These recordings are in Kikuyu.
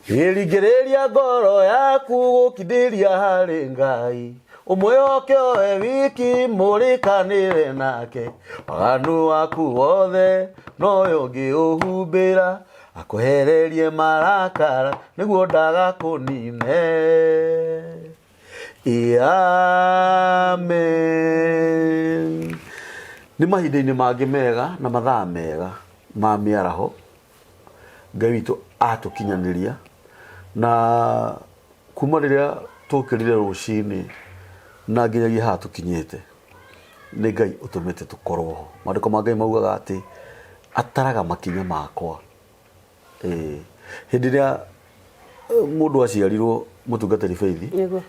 Ĩringĩrĩria ngoro yaku gũkindĩria harĩ Ngai, ũmwĩhoke we wiki mũrĩkanĩre nake, waganu waku wothe nowe ũngĩũhumbĩra, akwehererie marakara nĩguo ndagakũnine. Amen. Nĩ mahinda-inĩ mangĩ mega na mathaa mega ma mĩaraho Ngai witũ atũkinyanĩria na kuma rĩrĩa twokĩrire rũcinĩ na nginyagia haha tũkinyĩte nĩ Ngai ũtũmĩte tũkorwo ho. Maandĩko ma Ngai maugaga atĩ ataraga makinya makwa. Ĩĩ hĩndĩ ĩrĩa mũndũ aciarirwo mũtungatĩri Faith, Nĩguo.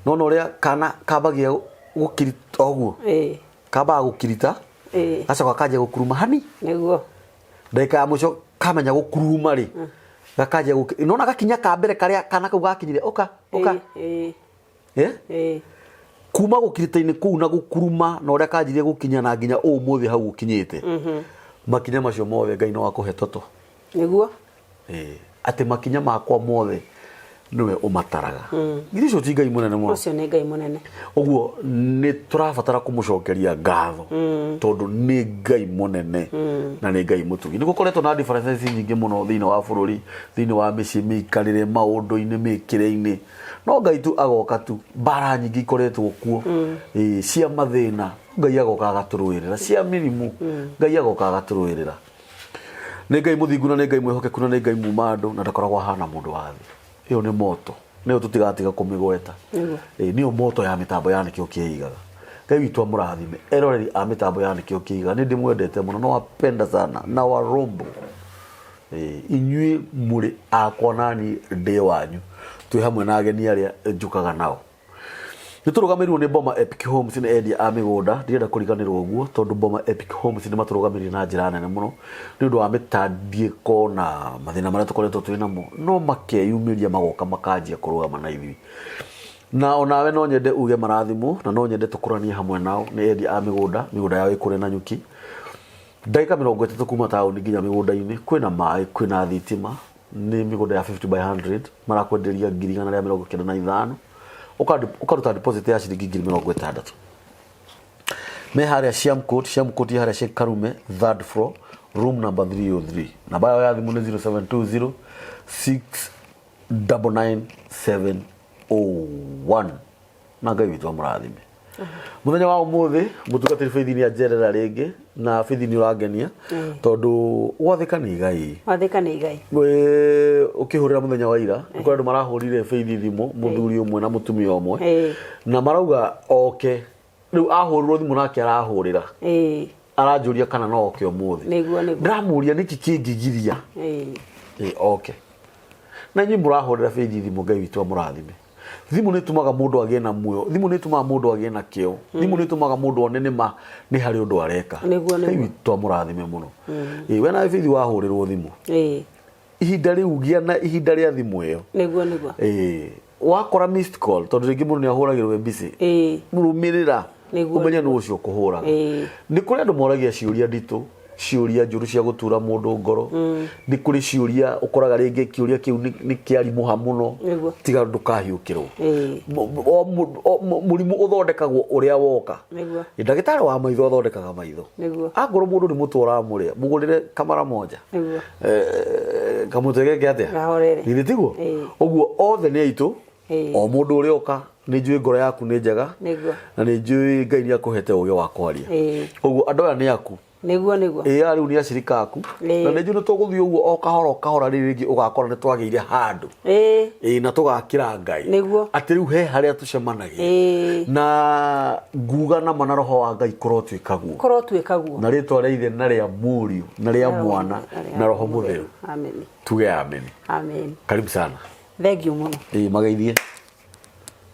nona ũrĩa kana kambagia gũkirita ũguo, kambaga gũkirita gacoka kanjia gũkuruma hani. Nĩguo. Ndagĩka ya mũico kamenya gũkuruma rĩ, gakanjia gũkĩ nona gakinya ka mbere karĩa kana kau gakinyire ũka ũka. Eh? Kuma gũkirita-inĩ kũu na gũkuruma na ũrĩa kanjirie gũkinya na nginya ũmũthĩ hau gũkinyĩte. Makinya macio mothe Ngai no akũhe toto. Nĩguo. Ĩĩ. Atĩ makinya makwa mothe nĩwe ũmataraga. Githĩ ũcio ti Ngai mũnene mũno? Ũcio nĩ Ngai mũnene. Ũguo nĩ tũrabatara kũmũcokeria ngatho tondũ nĩ Ngai mũnene na nĩ Ngai mũtugi. Nĩ gũkoretwo na differences nyingĩ mũno thĩinĩ wa bũrũri, thĩinĩ wa mĩciĩ, mĩikarĩre, maũndũ-inĩ, mĩkĩre-inĩ. No Ngai tu agoka tu, mbara nyingĩ ikoretwo kuo ĩĩ, cia mathĩna, Ngai agoka agatũrũĩrĩra, cia mĩrimũ, Ngai agoka agatũrũĩrĩra. Nĩ Ngai mũthingu na nĩ Ngai mwĩhokeku na nĩ Ngai muma andũ na ndakoragwo ahana mũndũ wa thĩ. Ĩyo nĩ moto. Nĩyo tũtigatiga kũmĩgweta. Nĩguo. Ĩĩ nĩyo moto ya mĩtambo ya Nĩkĩo Kĩigaga. Ngai witũ amũrathime. Eroreri a mĩtambo ya Nĩkĩo Kĩigaga. Nĩ ndĩmwendete mũno. Nawapenda sana. Na warombo. Ĩĩ inyuĩ mũrĩ akwa nani ndĩ wanyu. Twĩ hamwe na ageni arĩa njũkaga nao. Nĩ tũrũgamĩrĩirwo nĩ Boma Epic Homes nĩ endia a mĩgũnda, ndirenda kũriganĩrwo ũguo tondũ Boma Epic Homes nĩ matũrũgamĩrĩire na njĩra nene mũno nĩ ũndũ wa mĩtandiĩko na mathĩna marĩa tũkoretwo twĩ namo, no makeyumĩria magoka makanjia kũrũgama na ithuĩ. Na onawe no nyende uge marathimwo na no nyende tũkũranie hamwe nao nĩ endia a mĩgũnda, mĩgũnda yao ĩkũre Nanyuki. Ndagĩka 30 kuma taũni nginya mĩgũnda-inĩ, kwĩna maĩ, kwĩna thitima, nĩ mĩgũnda ya 50 by 100 marakwenderia 195,000 ũkaruta deposit ya ciringi 60,000. Me harĩa Siam Court, Siam Court ĩ harĩa Sheikh Karume third floor room number 303. Namba yao ya thimũ nĩ 0720 699 701. Na Ngai witũ amũrathime. Mũthenya wa ũmũthĩ mũtungatĩri Faith nĩ anjerera rĩngĩ na Faith nĩ ũrangenia tondũ gwathĩka nĩ igai. Gwathĩka nĩ igai. Ũkĩhũrĩra mũthenya wa ira nĩ kũrĩ andũ marahũrire Faith thimũ mũthuri ũmwe na mũtumia ũmwe na marauga oke rĩu ahũrĩrwo thimũ nake arahũrĩra aranjũria kana no oke ũmũthĩ. Nĩguo, nĩguo. Ndĩramũria nĩkĩ kĩngĩgiria oke. Na inyuĩ mũrahũrĩra Faith thimũ Ngai witũ amũrathime. Thimũ nĩ ĩtũmaga mũndũ agĩe na muoyo. Thimũ nĩ ĩtũmaga mũndũ agĩe na kĩo. Thimũ nĩ ĩtũmaga mũndũ one nĩ ma nĩ harĩ ũndũ areka. Nĩguo, nĩguo. Ngai witũ amũrathime mũno. Ĩĩ we nawe Faith wahũrĩrwo thimũ. Ĩĩ. Ihinda rĩu gĩa na ihinda rĩa thimũ ĩyo. Nĩguo, nĩguo. Ĩĩ. Wakora missed call tondũ rĩngĩ mũndũ nĩ ahũragĩrwo e busy. Ĩĩ. Rũmĩrĩra. Nĩguo, Ũmenye nũ nĩguo. ũcio ũkũhũraga. Ĩĩ. Nĩ kũrĩ andũ moragia ciũria nditũ. Ciũria njũru cia gũtura mũndũ ngoro. Nĩ kũrĩ ciũria ũkoraga rĩngĩ kĩũria kĩu nĩ kĩarimũha mũno. Nĩguo. Tiga ndũkahiũkĩrwo. Ĩĩ. Mũrimũ ũthondekagwo ũrĩa woka. Nĩguo. Ndagĩtarĩ wa maitho athondekaga maitho. Nĩguo. Angorwo mũndũ nĩ mũtwe ũramũrĩa, mũgũrĩre kamara moja. Nĩguo. Kamũtwe geke atĩa? Gahorere. Githĩ tiguo? Ĩĩ. Ũguo othe nĩ aitũ. Ĩĩ. O mũndũ ũrĩa ũka nĩ njũĩ ngoro yaku nĩ njega. Nĩguo. Na nĩ njũĩ Ngai nĩ akũhete ũgĩ wa kwaria. Ĩĩ. Ũguo andũ aya nĩ aku. Nĩguo, nĩguo. Ĩĩ aya rĩu nĩ acirika aku. Ĩĩ. Na nĩ njũĩ nĩ tũgũthiĩ ũguo o kahora o kahora rĩrĩ rĩngĩ ũgakora nĩ twagĩire handũ. Ĩĩ. Ĩĩ na tũgakĩra Ngai. Nĩguo. Atĩ rĩu he harĩa tũcemanagia. Ĩĩ. Na nguga nama na roho wa Ngai kũrotuĩka guo. Kũrotuĩka guo. Na rĩtwa rĩa Ithe na rĩa Mũriũ na rĩa Mwana na Roho Mũtheru. Amen. Tuge amen. Amen. Karibu sana. Thengiũ mũno. Ĩĩ mageithie.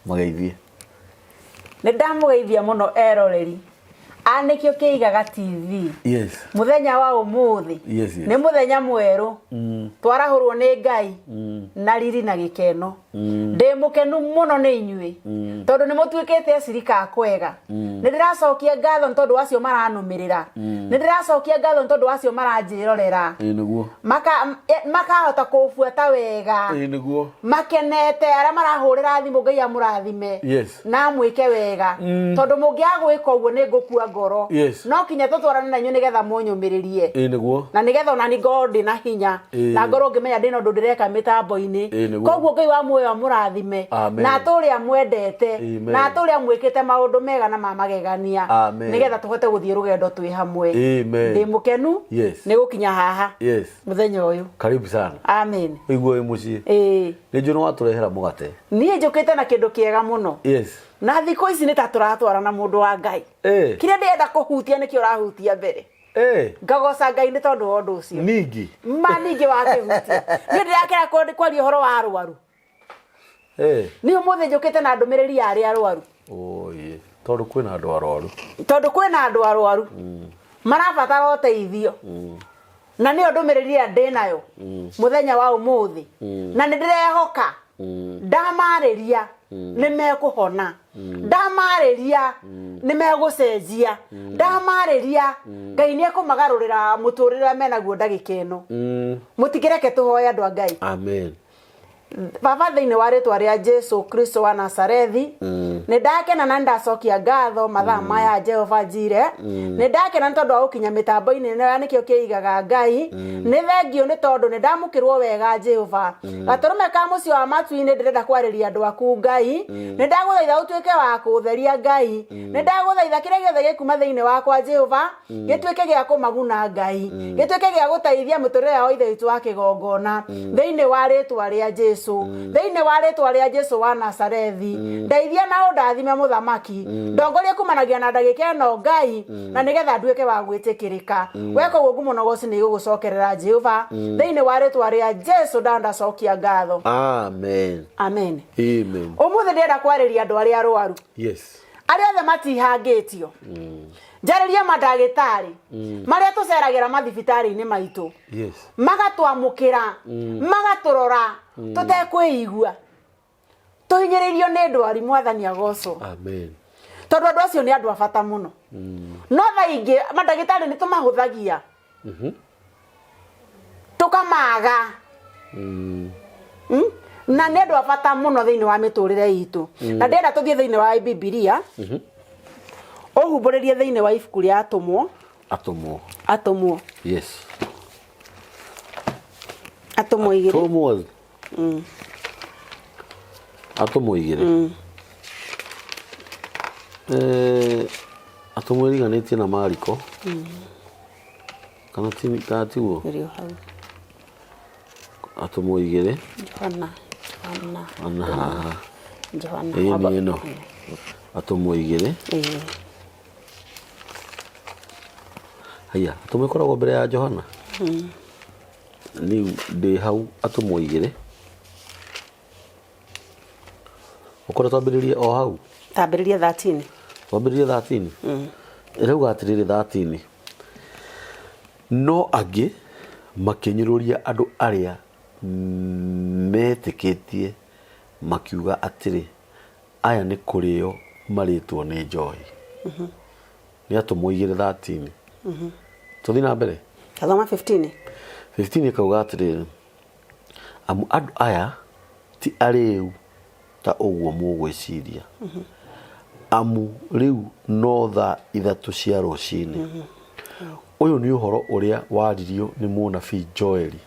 Mageithie. Nĩ ndamũgeithia mũno eroreri a Nĩkĩo Kĩigaga TV. Yes. Mũthenya wa ũmũthĩ Yes, yes. nĩ mũthenya mwerũ twarahũrwo nĩ Ngai na riri na gĩkeno. Ndĩ mũkenu mũno nĩ inyuĩ tondũ nĩ mũtuĩkĩte acirika akwega. Nĩ ndĩracokia ngatho nĩ tondũ wa acio maranũmĩrĩra. Nĩ ndĩracokia ngatho nĩ tondũ wa acio maranjĩrorera. Ĩĩ nĩguo. Makahota kũbuata wega. Ĩĩ nĩguo. Makenete arĩa marahũrĩra thimũ Ngai amũrathime. Na amwĩke wega. Tondũ mũngĩaga gwĩka ũguo nĩ ngũkua ngoro. No kinya tũtwarane na inyuĩ nĩgetha mũnyũmĩrĩrie. Ĩĩ nĩguo. Na nĩgetha ona niĩ ngorwo ndĩna hinya. Na ngorwo ngĩmenya ndĩna ũndũ ndĩreka mĩtambo-inĩ. Ĩĩ nĩguo. Koguo Ngai wa muoyo amũrathime. Amen. Na atũre amwendete. Amen. Na atũre amwĩkĩte maũndũ mega na ma magegania. Amen. Nĩgetha tũhote gũthiĩ rũgendo twĩ hamwe. Amen. Ndĩ mũkenu nĩ gũkinya haha. Mũthenya ũyũ. Karibu sana. Amen. Ũigue wĩ mũciĩ. Ĩĩ. Nĩ njũĩ nĩ watũrehera mũgate. Niĩ njũkĩte na kĩndũ kĩega mũno. Na thikũ ici nĩ ta tũratwarana mũndũ wa Ngai. Kĩrĩa ndĩrenda kũhutia nĩkĩo ũrahutia mbere. Ngagoca Ngai nĩ tondũ wa ũndũ ũcio. Ningĩ. Ma ningĩ wakĩhutia. Niĩ ndĩrakĩra kwaria ũhoro wa arwaru. Niĩ ũmũthĩ njũkĩte na ndũmĩrĩri ya arĩa arwaru. Oye, tondũ kwĩna andũ arwaru. Tondũ kwĩna andũ arwaru. Marabatara ũteithio. Na nĩyo ndũmĩrĩri ĩrĩa ndĩnayo mũthenya wa ũmũthĩ. Na nĩ ndĩrehoka ndamarĩria nĩ mekũhona. Ndamarĩria nĩ megũcenjia. Ndamarĩria Ngai nĩ ekũmagarũrĩra mũtũrĩre ũrĩa menaguo ndagĩka ĩno. Mũtikĩreke tũhoe andũ a Ngai. Amen. Baba thĩinĩ wa rĩtwa rĩa Jesu Kristo wa Nazarethi, nĩ ndakena na nĩ ndacokia ngatho mathaa maya Jehova Njire. Nĩ ndakena nĩ tondũ wa gũkinya mĩtambo-inĩ ĩno ya nĩkĩo kĩigaga Ngai. Nĩ thengio nĩ tondũ nĩ ndamũkĩrwo wega Jehova. Gatũrũme ka mũciĩ wa matu-inĩ ndĩrenda kwarĩria andũ aku Ngai. Nĩ ndagũthaitha ũtuĩke wa kũtheria Ngai. Nĩ ndagũthaitha kĩrĩa gĩothe gĩkuma thĩinĩ wakwa Jehova gĩtuĩke gĩa kũmaguna Ngai, gĩtuĩke gĩa gũteithia mũtũrĩre wa ithe witũ wa kĩgongona thĩinĩ wa rĩtwa rĩa Jesu, thĩinĩ wa rĩtwa rĩa Jesu wa Nazarethi. Ndeithia na ũndathime mũthamaki, ndongorie kumanagia na ndagĩka ĩno Ngai, na nĩgetha nduĩke wa gwĩtĩkĩrĩka. Weka ũguo ngumo na ũgoci nĩ igũgũcokerera Jehova, thĩinĩ wa rĩtwa rĩa Jesu ndandacokia ngatho. Amen. Amen. Amen. Ũmũthĩ ndĩrenda kwarĩria andũ arĩa arwaru. Arĩa othe matihangĩtio. Njarĩrie mandagĩtarĩ marĩa tũceragĩra mathibitarĩ-inĩ maitũ. Magatwamũkĩra, magatũrora tũtekwĩigua. Tũhinyĩrĩirio nĩ ndwari, Mwathani agocwo. Amen. Tondũ andũ acio nĩ andũ a bata mũno. No thaa ingĩ mandagĩtarĩ nĩ tũmahũthagia. Tũkamaga. Na nĩ andũ a bata mũno thĩinĩ wa mĩtũrĩre itũ. Na ndĩrenda tũthiĩ thĩinĩ wa Bibilia. Ũhumbũrĩrie thĩinĩ wa ibuku rĩa Atũmwo. Atũmwo. Atũmwo. Atũmwo igĩrĩ. Atũmwo. Atũmwo igĩrĩ. Atũmwo ĩriganĩtie na Mariko. Kana kana tiguo? Ĩrĩ o hau. Atũmwo igĩrĩ. Johana. Johana. Ona haha. Johana. Ĩĩ nĩ ĩno. Atũmwo igĩrĩ. Ĩĩ. Haiya, atũmwo ĩkoragwo mbere ya Johana? Rĩu ndĩ hau atũmwo igĩrĩ. Ũkwenda twambĩrĩrie o hau? Tambĩrĩria 13. Twambĩrĩrie 13? Ĩrauga atĩrĩrĩ 13. No angĩ makĩnyũrũria andũ arĩa metĩkĩtie makiuga atĩrĩ, aya nĩ kũrĩo marĩtwo nĩ njohi. Nĩ atũmwo igĩrĩ 13. Tũthiĩ na mbere? Thoma 15. 15 ĩkauga atĩrĩrĩ, amu andũ aya ti arĩu ta ũguo mũgwĩciria, amu rĩu no thaa ithatũ cia rũcinĩ. Ũyũ nĩ ũhoro ũrĩa waririo nĩ mũnabii Joeli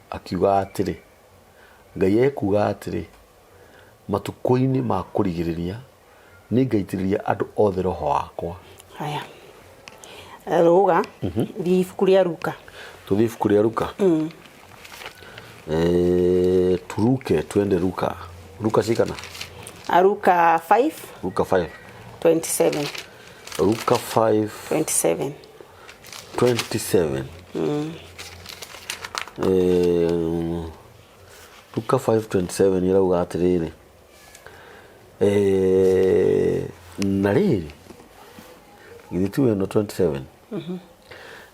akiuga atĩrĩ, Ngai ekuuga atĩrĩ, matukũ-inĩ ma kũrigĩrĩria nĩngaitĩrĩria andũ othe roho wakwa. Haya. Rũga, thiĩ ibuku rĩa Luka. Tũthiĩ ibuku rĩa Luka. Turuke twende Luka. Luka cigana? Luka 5. Luka 5. 27. Luka 5. 27. 27. Luka 5:27 ĩrauga atĩrĩrĩ, na rĩrĩ, githĩ ti ĩno 27?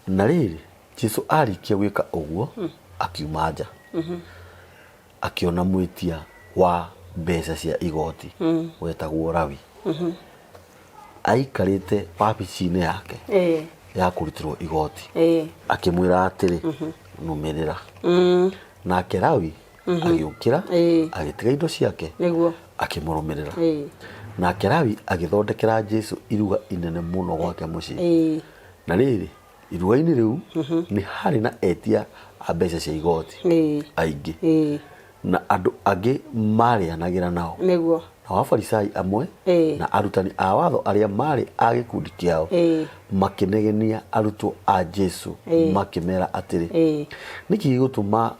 Na rĩrĩ, Jesu arĩkia gwĩka ũguo, akiuma nja, akĩona mwĩtia Wa mbeca cia igoti wetagwo Lawi aikarĩte wabici-inĩ yake ya kũrutĩrwo igoti, akĩmwĩra atĩrĩ, nũmĩrĩra. Nake Lawi agĩũkĩra, agĩtiga indo ciake, akĩmũrũmĩrĩra. Nake Lawi agĩthondekera Jesu iruga inene mũno gwake mũciĩ. Na rĩrĩ, iruga-inĩ rĩu nĩ harĩ na etia a mbeca cia igoti aingĩ na andũ angĩ maarĩanagĩra nao. Nao Afarisai amwe na arutani a watho arĩa maarĩ a gĩkundi kĩao makĩnegenia arutwo a Jesu makĩmera atĩrĩ, nĩkĩ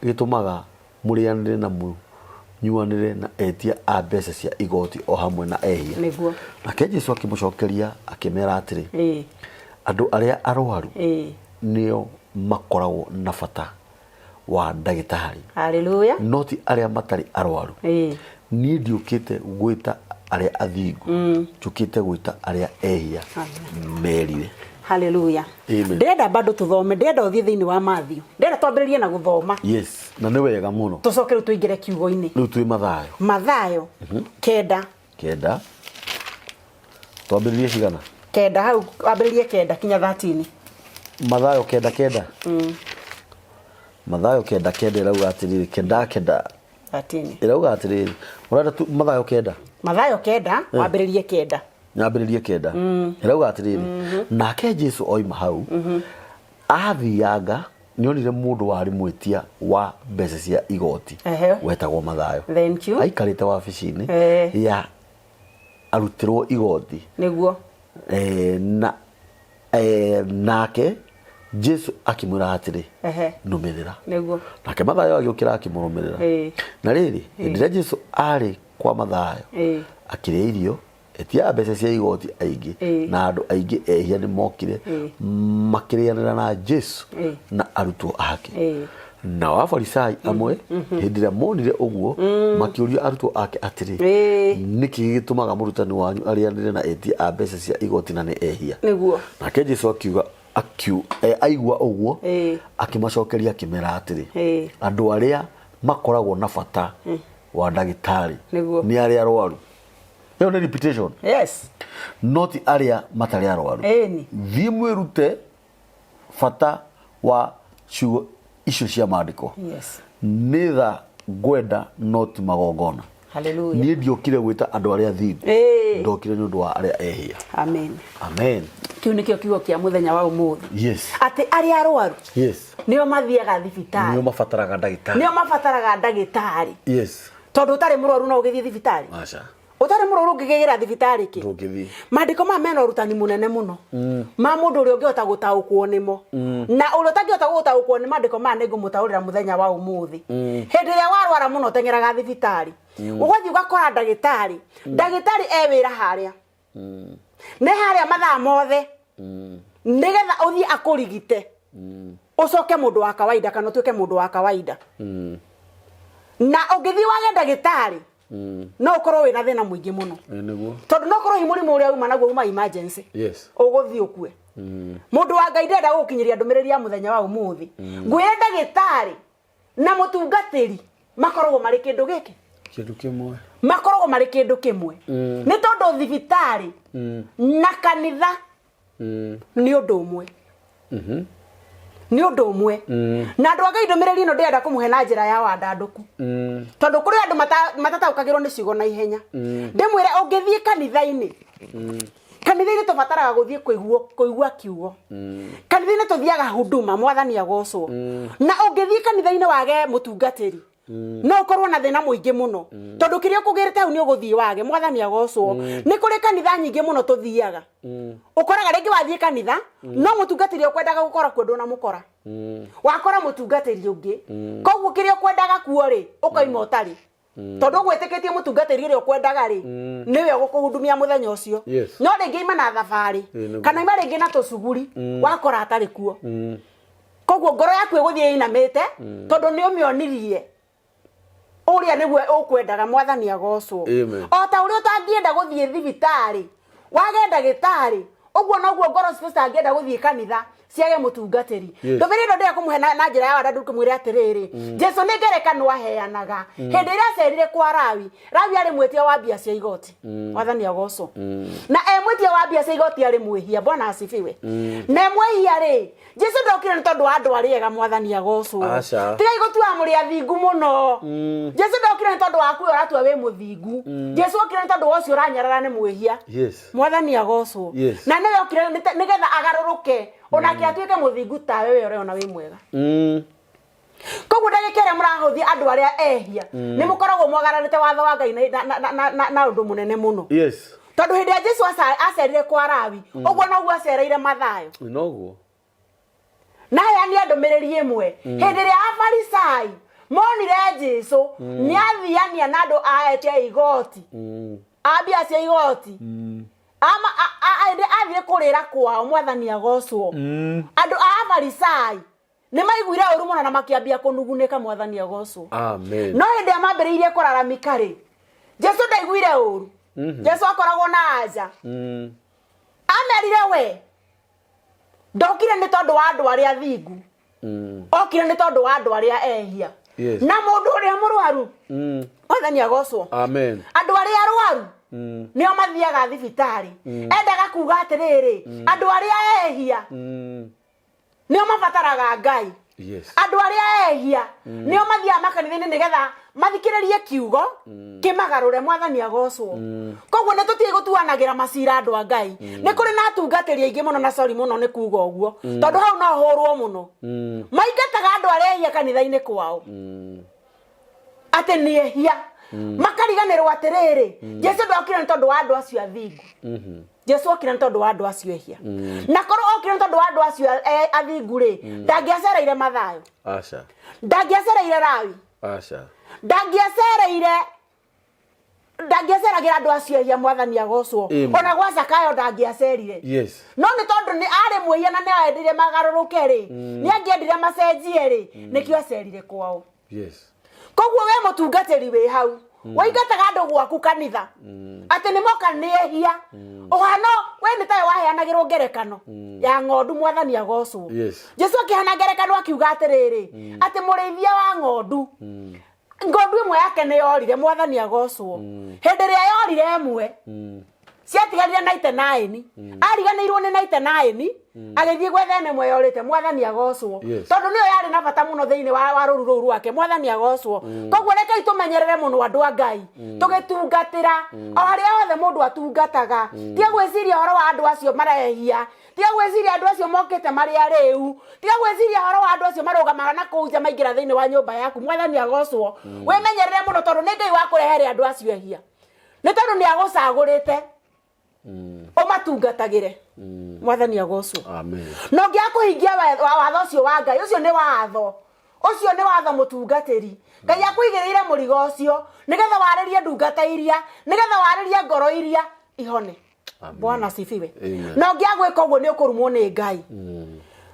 gĩtũmaga mũrĩanĩre na mũnyuanĩre na etia a mbeca cia igoti o hamwe na ehia? Nake Jesu akĩmũcokeria akĩmera atĩrĩ, andũ arĩa arwaru nĩo makoragwo na bata wa ndagĩtarĩ, Haleluya. no ti arĩa matarĩ arwaru. Niĩ ndiũkĩte gwĩta arĩa athingu, njũkĩte gwĩta arĩa ehia merire. Haleluya. Amen. Ndĩrenda bado tũthome, ndĩrenda ũthiĩ thĩinĩ wa Matthew, ndĩrenda twambĩrĩrie na gũthoma. Yes, na nĩ wega mũno. Tũcoke rĩu tũingĩre kiugo-inĩ. Rĩu twĩ Mathayo. Mathayo 9. 9, twambĩrĩrie cigana? 9 hau, wambĩrĩrie 9 kinya 13. Mathayo 9 9. Mathayo 9 9 ĩrauga atĩrĩrĩ, 9 9. 13. Ĩrauga atĩrĩrĩ, ũrenda tu Mathayo 9? Mathayo 9, wambĩrĩrie 9. Nyambĩrĩrie 9. Ĩrauga atĩrĩrĩ, nake Jesu oima hau athianga nĩonire mũndũ warĩ mwĩtia wa mbeca cia igoti wetagwo Mathayo. Thank you. Aikarĩte wabici-inĩ ya arutĩrwo igoti. Na nake Jesu akĩmwĩra atĩrĩ, nũmĩrĩra. Nake Mathayo agĩũkĩra akĩmũrũmĩrĩra. Na rĩrĩ, hĩndĩ ĩrĩa Jesu arĩ kwa Mathayo akĩrĩa irio, etia a mbeca cia igoti aingĩ na andũ aingĩ ehia nĩ mokire makĩrĩanĩra na Jesu na arutwo ake. Nao Afarisai amwe hĩndĩ ĩrĩa monire ũguo makĩũria arutwo ake atĩrĩ, nĩkĩ gĩtũmaga mũrutani wanyu arĩanĩre na etia a mbeca cia igoti na nĩ ehia? Nake Jesu akiuga aigua ũguo akĩmacokeria akĩmera atĩrĩ, andũ arĩa makoragwo na bata wa ndagĩtarĩ nĩ arĩa arwaru. Ĩyo nĩ repetition. No ti arĩa matarĩ arwaru. Thiĩ mwĩrute bata wa ciugo icio cia maandĩko. Nĩ tha ngwenda no ti magongona. Hallelujah. Niĩ ndiokire gwĩta andũ arĩa athingu, ndokire nĩ ũndũ wa arĩa ehia. Amen. Amen. Kĩu nĩkĩo kiugo kĩa mũthenya wa ũmũthĩ. Yes. Atĩ arĩa arwaru nĩo mathiaga thibitarĩ. Nĩo mabataraga ndagĩtarĩ. Nĩo mabataraga ndagĩtarĩ. Yes. Tondũ ũtarĩ mũrwaru no ũgĩthiĩ thibitarĩ. Aca. Ũtarĩ mũrwaru ũngĩgĩra thibitarĩ kĩ? Ndũngĩthiĩ. Maandĩko maya mena ũrutani mũnene mũno ma mũndũ ũrĩa ũngĩhota gũtaũkwo nĩmo, na ũrĩa ũtangĩhota gũtaũkwo nĩ maandĩko maya nĩngũmũtaũrĩra mũthenya wa ũmũthĩ. Hĩndĩ ĩrĩa warwara mũno ũteng'eraga thibitarĩ, ũgathiĩ ũgakora ndagĩtarĩ. Ndagĩtarĩ e wĩra harĩa, nĩ harĩa mathaa mothe, nĩgetha ũthiĩ akũrigite ũcoke mũndũ wa kawaida kana ũtuĩke mũndũ wa kawaida. Na ũngĩthiĩ wage ndagĩtarĩ no ũkorwo wĩna thĩna mũingĩ mũno. Tondũ no ũkorwo hi mũrimũ ũrĩa uma naguo uma emergency. Ũgũthiĩ ũkue. Mũndũ wa Ngai ndenda gũgũkinyĩria ndũmĩrĩri ya mũthenya wa ũmũthĩ. Ngwĩre ndagĩtarĩ na mũtungatĩri makoragwo marĩ kĩndũ gĩkĩ. Kĩndũ kĩmwe. Makoragwo marĩ kĩndũ kĩmwe. Nĩ tondũ thibitarĩ na kanitha nĩ ũndũ ũmwe. Nĩ ũndũ ũmwe. Na andũ a Ngai ndũmĩrĩri ĩno ndĩrenda kũmũhe na njĩra ya wandandũku. Tondũ kũrĩ andũ matataũkagĩrwo nĩ ciugo na ihenya. Ndĩmwĩre ũngĩthiĩ kanitha-inĩ, kanitha-inĩ tũbataraga gũthiĩ kũigua kiugo. Kanitha-inĩ tũthiaga huduma, mwathani agocwo. Na ũngĩthiĩ kanitha-inĩ wage mũtungatĩri, no ũkorwo na thĩna mũingĩ mũno. Tondũ kĩrĩa ũkũgĩrĩte hau nĩ ũgũthiĩ wage, mwathani agocwo. Nĩ kũrĩ kanitha nyingĩ mũno tũthiaga. Ũkoraga rĩngĩ wathiĩ kanitha, no mũtungatĩri ũkwendaga gũkora kuo ndũnamũkora. Wakora mũtungatĩri ũngĩ. Koguo kĩrĩa ũkwendaga kuo rĩ, ũkoima ũtarĩ. Tondũ ũgwĩtĩkĩtie mũtungatĩri ũrĩa ũkwendaga rĩ, nĩwe ũgũkũhudumia mũthenya ũcio. No rĩngĩ ima na thabarĩ, kana ima rĩngĩ na tũcuguri, wakora atarĩ kuo. Koguo ngoro yaku ĩgũthiĩ ĩinamĩte, tondũ nĩ ũmĩonirie ũrĩa nĩguo ũkwendaga, mwathani agocwo. O ta ũrĩa ũtangĩenda gũthiĩ thibitarĩ, wage ndagĩtarĩ, ũguo noguo ngoro citũ citangĩenda gũthiĩ kanitha, Ciage mũtungatĩri. Yes. Ndũmĩrĩri ĩno ndĩrenda kũmũhe na njĩra ya wandandũku kũmwĩra atĩrĩrĩ, Jesu nĩ ngerekano aheanaga. Hĩndĩ ĩrĩa acerire kwa Lawi, Lawi arĩ mwĩtia wa mbia cia igoti. Mwathani agocwo. Na e mwĩtia wa mbia cia igoti arĩ mwĩhia. Bwana asifiwe. Na e mwĩhia rĩ, Jesu ndokire nĩ tondũ wa andũ arĩa ega. Mwathani agocwo. Aca. Tigai gũtua mũrĩ athingu mũno. Jesu ndokire nĩ tondũ waku we ũratua wĩ mũthingu. Jesu okire nĩ tondũ wa ũcio ũranyarara nĩ mwĩhia. Yes. Mwathani agocwo. Yes. Na nĩwe okire nĩgetha agarũrũke onake atuĩke mũthingu tawe we ũrona wĩ mwega. Koguo ndagĩka ĩrĩa mũrahũthia andũ arĩa ehia, nĩ mũkoragwo mwagararĩte watho wa Ngai na ũndũ mũnene mũno. Yes. Tondũ hĩndĩ ĩrĩa Jesu acerire kwa Lawi, ũguo noguo acereire Mathayo. Noguo. Na heania ndũmĩrĩri ĩmwe. Hĩndĩ ĩrĩa Afarisai monire Jesu nĩ athiania na andũ a etia igoti, a mbia cia igoti, hĩndĩ athiĩ kũrĩra kwao, Mwathani agocwo, andũ a Afarisai nĩ maiguire ũru mũno na makĩambia kũnugunĩka. Mwathani agocwo. Amen. No hĩndĩ ĩrĩa mambĩrĩirie kũraramika rĩ, Jesu ndaiguire ũru. Jesu akoragwo na anja. Amerire, we ndokire nĩ tondũ wa andũ arĩa athingu, okire nĩ tondũ wa andũ arĩa ehia. Yes. Na mũndũ ũrĩa mũrwaru, Mwathani agocwo, Amen. andũ arĩa arwaru nĩo mathiaga thibitarĩ. Endaga kuga atĩrĩrĩ, andũ arĩa ehia nĩo mabataraga Ngai. Yes. Andũ arĩa ehia nĩo mathiaga makanitha-inĩ nĩgetha mathikĩrĩrie kiugo kĩmagarũre. Mwathani agocwo. Koguo nĩ tũtige gũtuanagĩra macira, andũ a Ngai. Nĩ kũrĩ na atungatĩri aingĩ mũno, na sorry mũno nĩ kuga ũguo, tondũ hau no hũrwo mũno, maingataga andũ arĩa ehia kanitha-inĩ kwao atĩ nĩ ehia, makariganĩrwo atĩrĩrĩ, Jesu ndokire nĩ tondũ wa andũ acio athingu. Jesu okire nĩ tondũ wa andũ acio ehia. Na korwo okire nĩ tondũ wa andũ acio athingu rĩ, ndangĩacereire Mathayo. Aca. Ndangĩacereire Lawi. Aca. Ndangĩaceragĩra andũ acio ehia. Mwathani agocwo. Amen. Ona gwa Zakayo ndangĩacerire. Yes. No nĩ tondũ nĩ arĩ mwĩhia na nĩ endire magarũrũke rĩ, nĩ angĩendire macenjie rĩ, nĩkĩo acerire kwao. Yes. Koguo we mũtungatĩri wĩ hau waingataga andũ gwaku kanitha atĩ nĩ moka nĩ ehia, ũhano we nĩ tawe waheanagĩrwo ngerekano ya ng'ondu. Mwathani agocwo. Yes. Jesu akĩheana ngerekano akiuga atĩrĩrĩ, atĩ mũrĩithia wa ng'ondu, ng'ondu ĩmwe yake nĩ yorire. Mwathani agocwo. Hĩndĩ ĩrĩa yorire ĩmwe, ciatigarire 99, ariganĩirwo nĩ 99, agĩthiĩ gwetha ĩno ĩmwe yorĩte. Mwathani agocwo. Yes. Tondũ nĩyo yarĩ na bata mũno thĩinĩ wa rũru rũu rwake. Mwathani agocwo. Koguo rekei tũmenyerere mũno, andũ a Ngai, tũgĩtungatĩra o harĩa hothe mũndũ atungataga. Tiga gwĩciria ũhoro wa andũ acio marehia, tiga gwĩciria andũ acio mokĩte marĩ arĩu, tiga gwĩciria ũhoro wa andũ acio marũgamaga na kũu nja maingĩra thĩinĩ wa nyũmba yaku. Mwathani agocwo. Wĩmenyerere mũno, tondũ nĩ Ngai wa kũrehere andũ acio ehia nĩ tondũ nĩ agũcagũrĩte ũmatungatagĩre. Mwathani agocwo. Amen. Na ũngĩaga kũhingia watho ũcio wa Ngai, ũcio nĩ watho, ũcio nĩ watho mũtungatĩri. Ngai akũigĩrĩire mũrigo ũcio nĩgetha warĩrie ndungata iria, nĩgetha warĩrie ngoro iria ihone. Amen. Bwana asifiwe. Amen. Na ũngĩaga gwĩka ũguo, nĩ ũkũrumwo nĩ Ngai.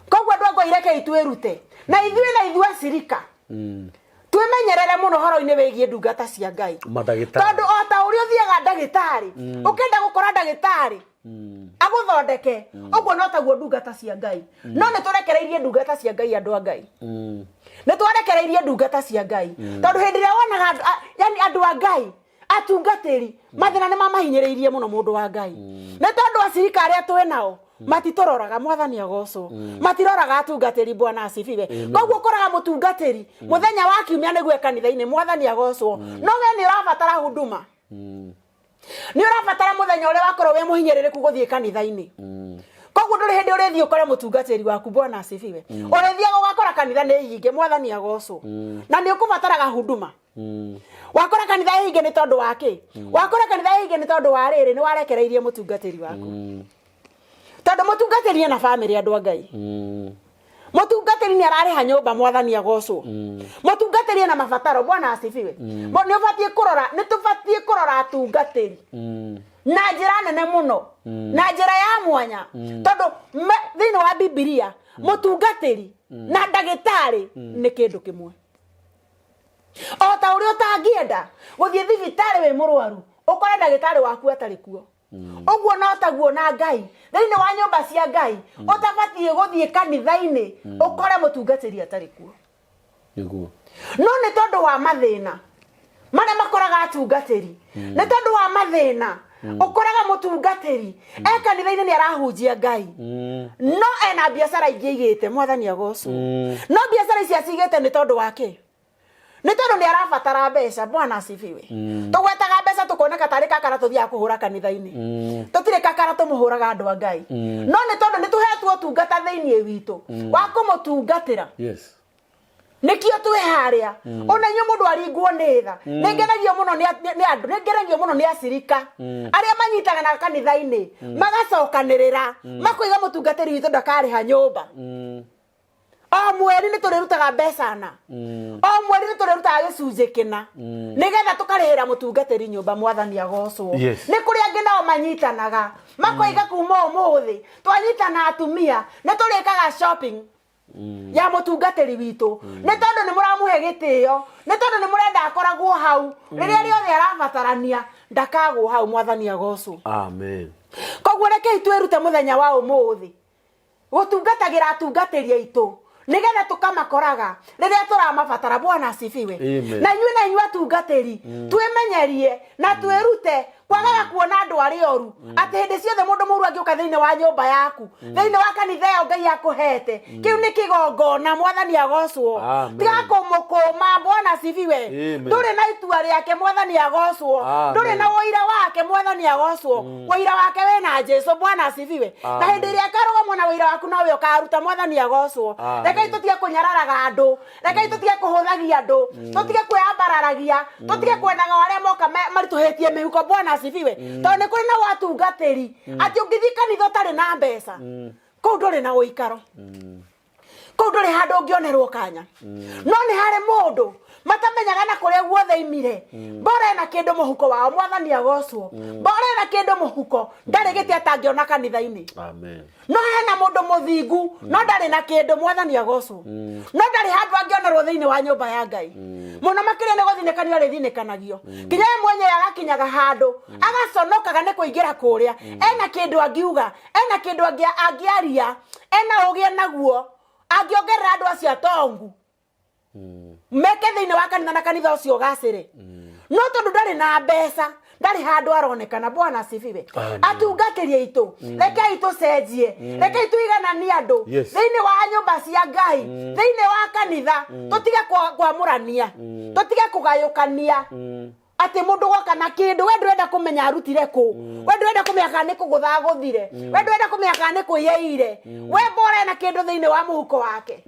Koguo andũ a Ngai, rekei twĩrute na ithuĩ acirika twĩmenyerere mũno ũhoro-inĩ wĩgiĩ ndungata cia Ngai. Mandagĩtarĩ. Tondũ o ta ũrĩa ũthiaga ndagĩtarĩ, ũkĩenda gũkora ndagĩtarĩ agũthondeke, ũguo no taguo ndungata cia Ngai. No nĩ tũrekereirie ndungata cia Ngai, andũ a Ngai, nĩ twarekereirie ndungata cia Ngai, tondũ hĩndĩ ĩrĩa wonaga yani andũ a Ngai, atungatĩri, mathĩna nĩ mamahinyĩrĩirie mũno, mũndũ wa Ngai, nĩ tondũ acirika arĩa twĩ nao matitũroraga. Mwathani agocwo. Matiroraga atungatĩri. Bwana asifiwe. Koguo ũkoraga mũtungatĩri mũthenya wa kiumia nĩguo e kanitha-inĩ. Mwathani agocwo. No we nĩ ũrabatara huduma, nĩ ũrabatara mũthenya ũrĩa wakorwo wĩ mũhinyĩrĩrĩku gũthiĩ kanitha-inĩ. Koguo ndũrĩ hĩndĩ ũrĩthiĩ ũkore mũtungatĩri waku. Bwana asifiwe. Ũrĩthiaga ũgakora kanitha nĩ hinge. Mwathani agocwo. Na nĩ ũkũbataraga huduma. Wakora kanitha hinge nĩ tondũ wa kĩ? Wakora kanitha hinge nĩ tondũ wa rĩrĩ, nĩ warekereirie mũtungatĩri waku, tondũ mũtungatĩri ena bamĩrĩ, andũ a Ngai. Mũtungatĩri nĩ ararĩha nyũmba. Mwathani agocwo. Mũtungatĩri ena mabataro. Bwana asifiwe. Nĩ ũbatiĩ kũrora, nĩ tũbatiĩ kũrora atungatĩri na njĩra nene mũno, na njĩra ya mwanya, tondũ thĩinĩ wa Bibilia mũtungatĩri na ndagĩtarĩ nĩ kĩndũ kĩmwe. O ta ũrĩa ũtangĩenda gũthiĩ thibitarĩ wĩ mũrwaru ũkore ndagĩtarĩ waku atarĩ kuo. Ũguo no taguo na Ngai thĩinĩ wa nyũmba cia Ngai, ũtabatiĩ gũthiĩ kanitha-inĩ ũkore mũtungatĩri atarĩ kuo. Nĩguo. No nĩ tondũ wa mathĩna marĩa makoraga atungatĩri, nĩ tondũ wa mathĩna ũkoraga mũtungatĩri e kanitha-inĩ nĩ arahunjia Ngai, no ena biacara ingĩ aigĩte. Mwathani agocwo. No biacara ici acigĩte nĩ tondũ wa kĩ? Nĩ tondũ nĩ arabatara mbeca. Bwana asifiwe. Tũgwetaga mbeca tũkoneka tarĩ kakara tũthiaga kũhũra kanitha-inĩ. Tũtirĩ kakara tũmũhũraga, andũ a Ngai, no nĩ tondũ nĩ tũhetwo ũtungata thĩinĩ witũ wa kũmũtungatĩra. Nĩkĩo twĩ harĩa. Ona inyuĩ mũndũ aringwo nĩ tha, nĩ ngenagio mũno nĩ andũ, nĩ ngenagio mũno nĩ acirika arĩa manyitaga na kanitha-inĩ magacokanĩrĩra makoiga mũtungatĩri witũ ndakarĩha nyũmba. O mweri nĩ tũrĩrutaga mbeca na o mweri nĩ tũrĩrutaga gĩcunjĩ kĩna nĩgetha tũkarĩhĩra mũtungatĩri nyũmba. Mwathani agocwo. Nĩ kũrĩ angĩ nao manyitanaga makoiga kuma ũmũthĩ twanyitana atumia nĩ tũrĩkaga shopping ya mũtungatĩri witũ, nĩ tondũ nĩ mũramũhe gĩtĩo, nĩ tondũ nĩ mũrenda akoragwo hau rĩrĩa rĩothe arabatarania, ndakagwo hau. Mwathani agocwo. Amen. Koguo rekei twĩrute mũthenya wa ũmũthĩ gũtungatagĩra atungatĩri aitũ nĩgetha tũkamakoraga rĩrĩa tũramabatara. Bwana asifiwe. Amen. Na inyuĩ, na inyuĩ atungatĩri, twĩmenyerie na twĩrute kwagaga kuona andũ arĩa oru, atĩ hĩndĩ ciothe mũndũ mũru angĩũka thĩinĩ wa nyũmba yaku, thĩinĩ wa kanitha ĩyo Ngai akũhete, kĩu nĩ kĩgongona. Mwathani agocwo. Amen. Tiga kũmũkũma. Bwana asifiwe. Amen. Ndũrĩ na itua rĩake. Mwathani agocwo. Amen. Ndũrĩ na ũira wake. Mwathani agocwo. Ũira wake wĩna Jesu. Bwana asifiwe. Na Amen. hĩndĩ ĩrĩa akarũgamwo na ũira waku nowe ũkaruta. Mwathani agocwo. Amen. Rekei tũtige kũnyararaga andũ, rekei tũtige kũhũthagia andũ, tũtige kwĩambararagia, tũtige kwendaga o arĩa moka maritũhĩtie mĩhuko. Bwana asifiwe. Tondũ nĩ kũrĩ na watungatĩri atĩ ũngĩthiĩ kanitha ũtarĩ na mbeca, kũu ndũrĩ na ũikaro, kũu ndũrĩ handũ ũngĩonerwo kanya. No nĩ harĩ mũndũ matamenyaga na kũrĩa guothe imire, bora ena kĩndũ mũhuko wao. Mwathani agocwo. Bora ena kĩndũ mũhuko, ndarĩ gĩtĩ atangĩona kanitha-inĩ. Amen. No hena mũndũ mũthingu no ndarĩ na kĩndũ. Mwathani agocwo. No ndarĩ handũ angĩonerwo thĩinĩ wa nyũmba ya Ngai. Mũno makĩria nĩ gũthinĩkanio arĩthinĩkanagio, nginya we mwenyewe agakinyaga handũ agaconokaga nĩ kũingĩra kũrĩa. Ena kĩndũ angiuga, ena kĩndũ angĩaria, ena ũgĩ naguo angĩongerera andũ acio atongu meke thĩinĩ wa kanitha na kanitha ũcio ũgacĩre, no tondũ ndarĩ na mbeca, ndarĩ handũ aronekana. Bwana asifiwe. Amen. Atungatĩri aitũ, rekei tũcenjie, rekei tũigananie andũ thĩinĩ wa nyũmba cia Ngai, thĩinĩ wa kanitha. Tũtige kwamũrania, tũtige kũgayũkania atĩ mũndũ goka na kĩndũ, we ndũrenda kũmenya arutire kũ, we ndũrenda kũmenya kana nĩ kũgũtha agũthire, we ndũrenda kũmenya kana nĩ kũiyeire. We bora ena kĩndũ thĩinĩ wa mũhuko wake,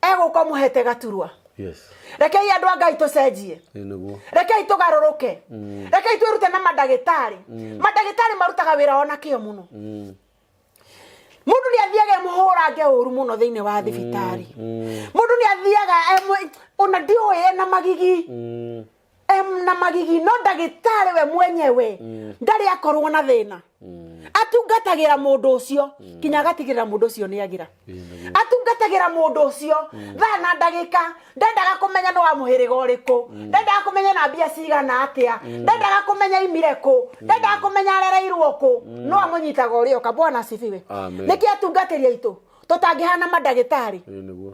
egũka ũmũhete gaturwa. Rekei andũ a Ngai tũcenjie. Ĩ nĩguo. Rekei tũgarũrũke, rekei twĩrute na mandagĩtarĩ. Mandagĩtarĩ marutaga wĩra ona kĩo mũno. Mũndũ nĩ athiaga emũhũrange ũru mũno thĩinĩ wa thibitarĩ. Mũndũ nĩ athiaga ona ndiũĩ ena magigi, ena magigi, no ndagĩtarĩ we mwenyewe ndarĩ akorwo na thĩna. Atungatagĩra mũndũ ũcio kinya agatigĩrĩra mũndũ ũcio nĩ agira. Ĩ nĩguo. Atungatagĩra mũndũ ũcio thaa na ndagĩka. Ndendaga kũmenya nĩ wa mũhĩrĩga ũrĩkũ, ndendaga kũmenya na mbia cigana atĩa, ndendaga kũmenya imire kũ, ndendaga kũmenya arereirwo kũ, no amũnyitaga ũrĩa oka. Bwana asifiwe. Amen. Nĩkĩ atungatĩri aitũ tũtangĩhana mandagĩtarĩ? Ĩ nĩguo.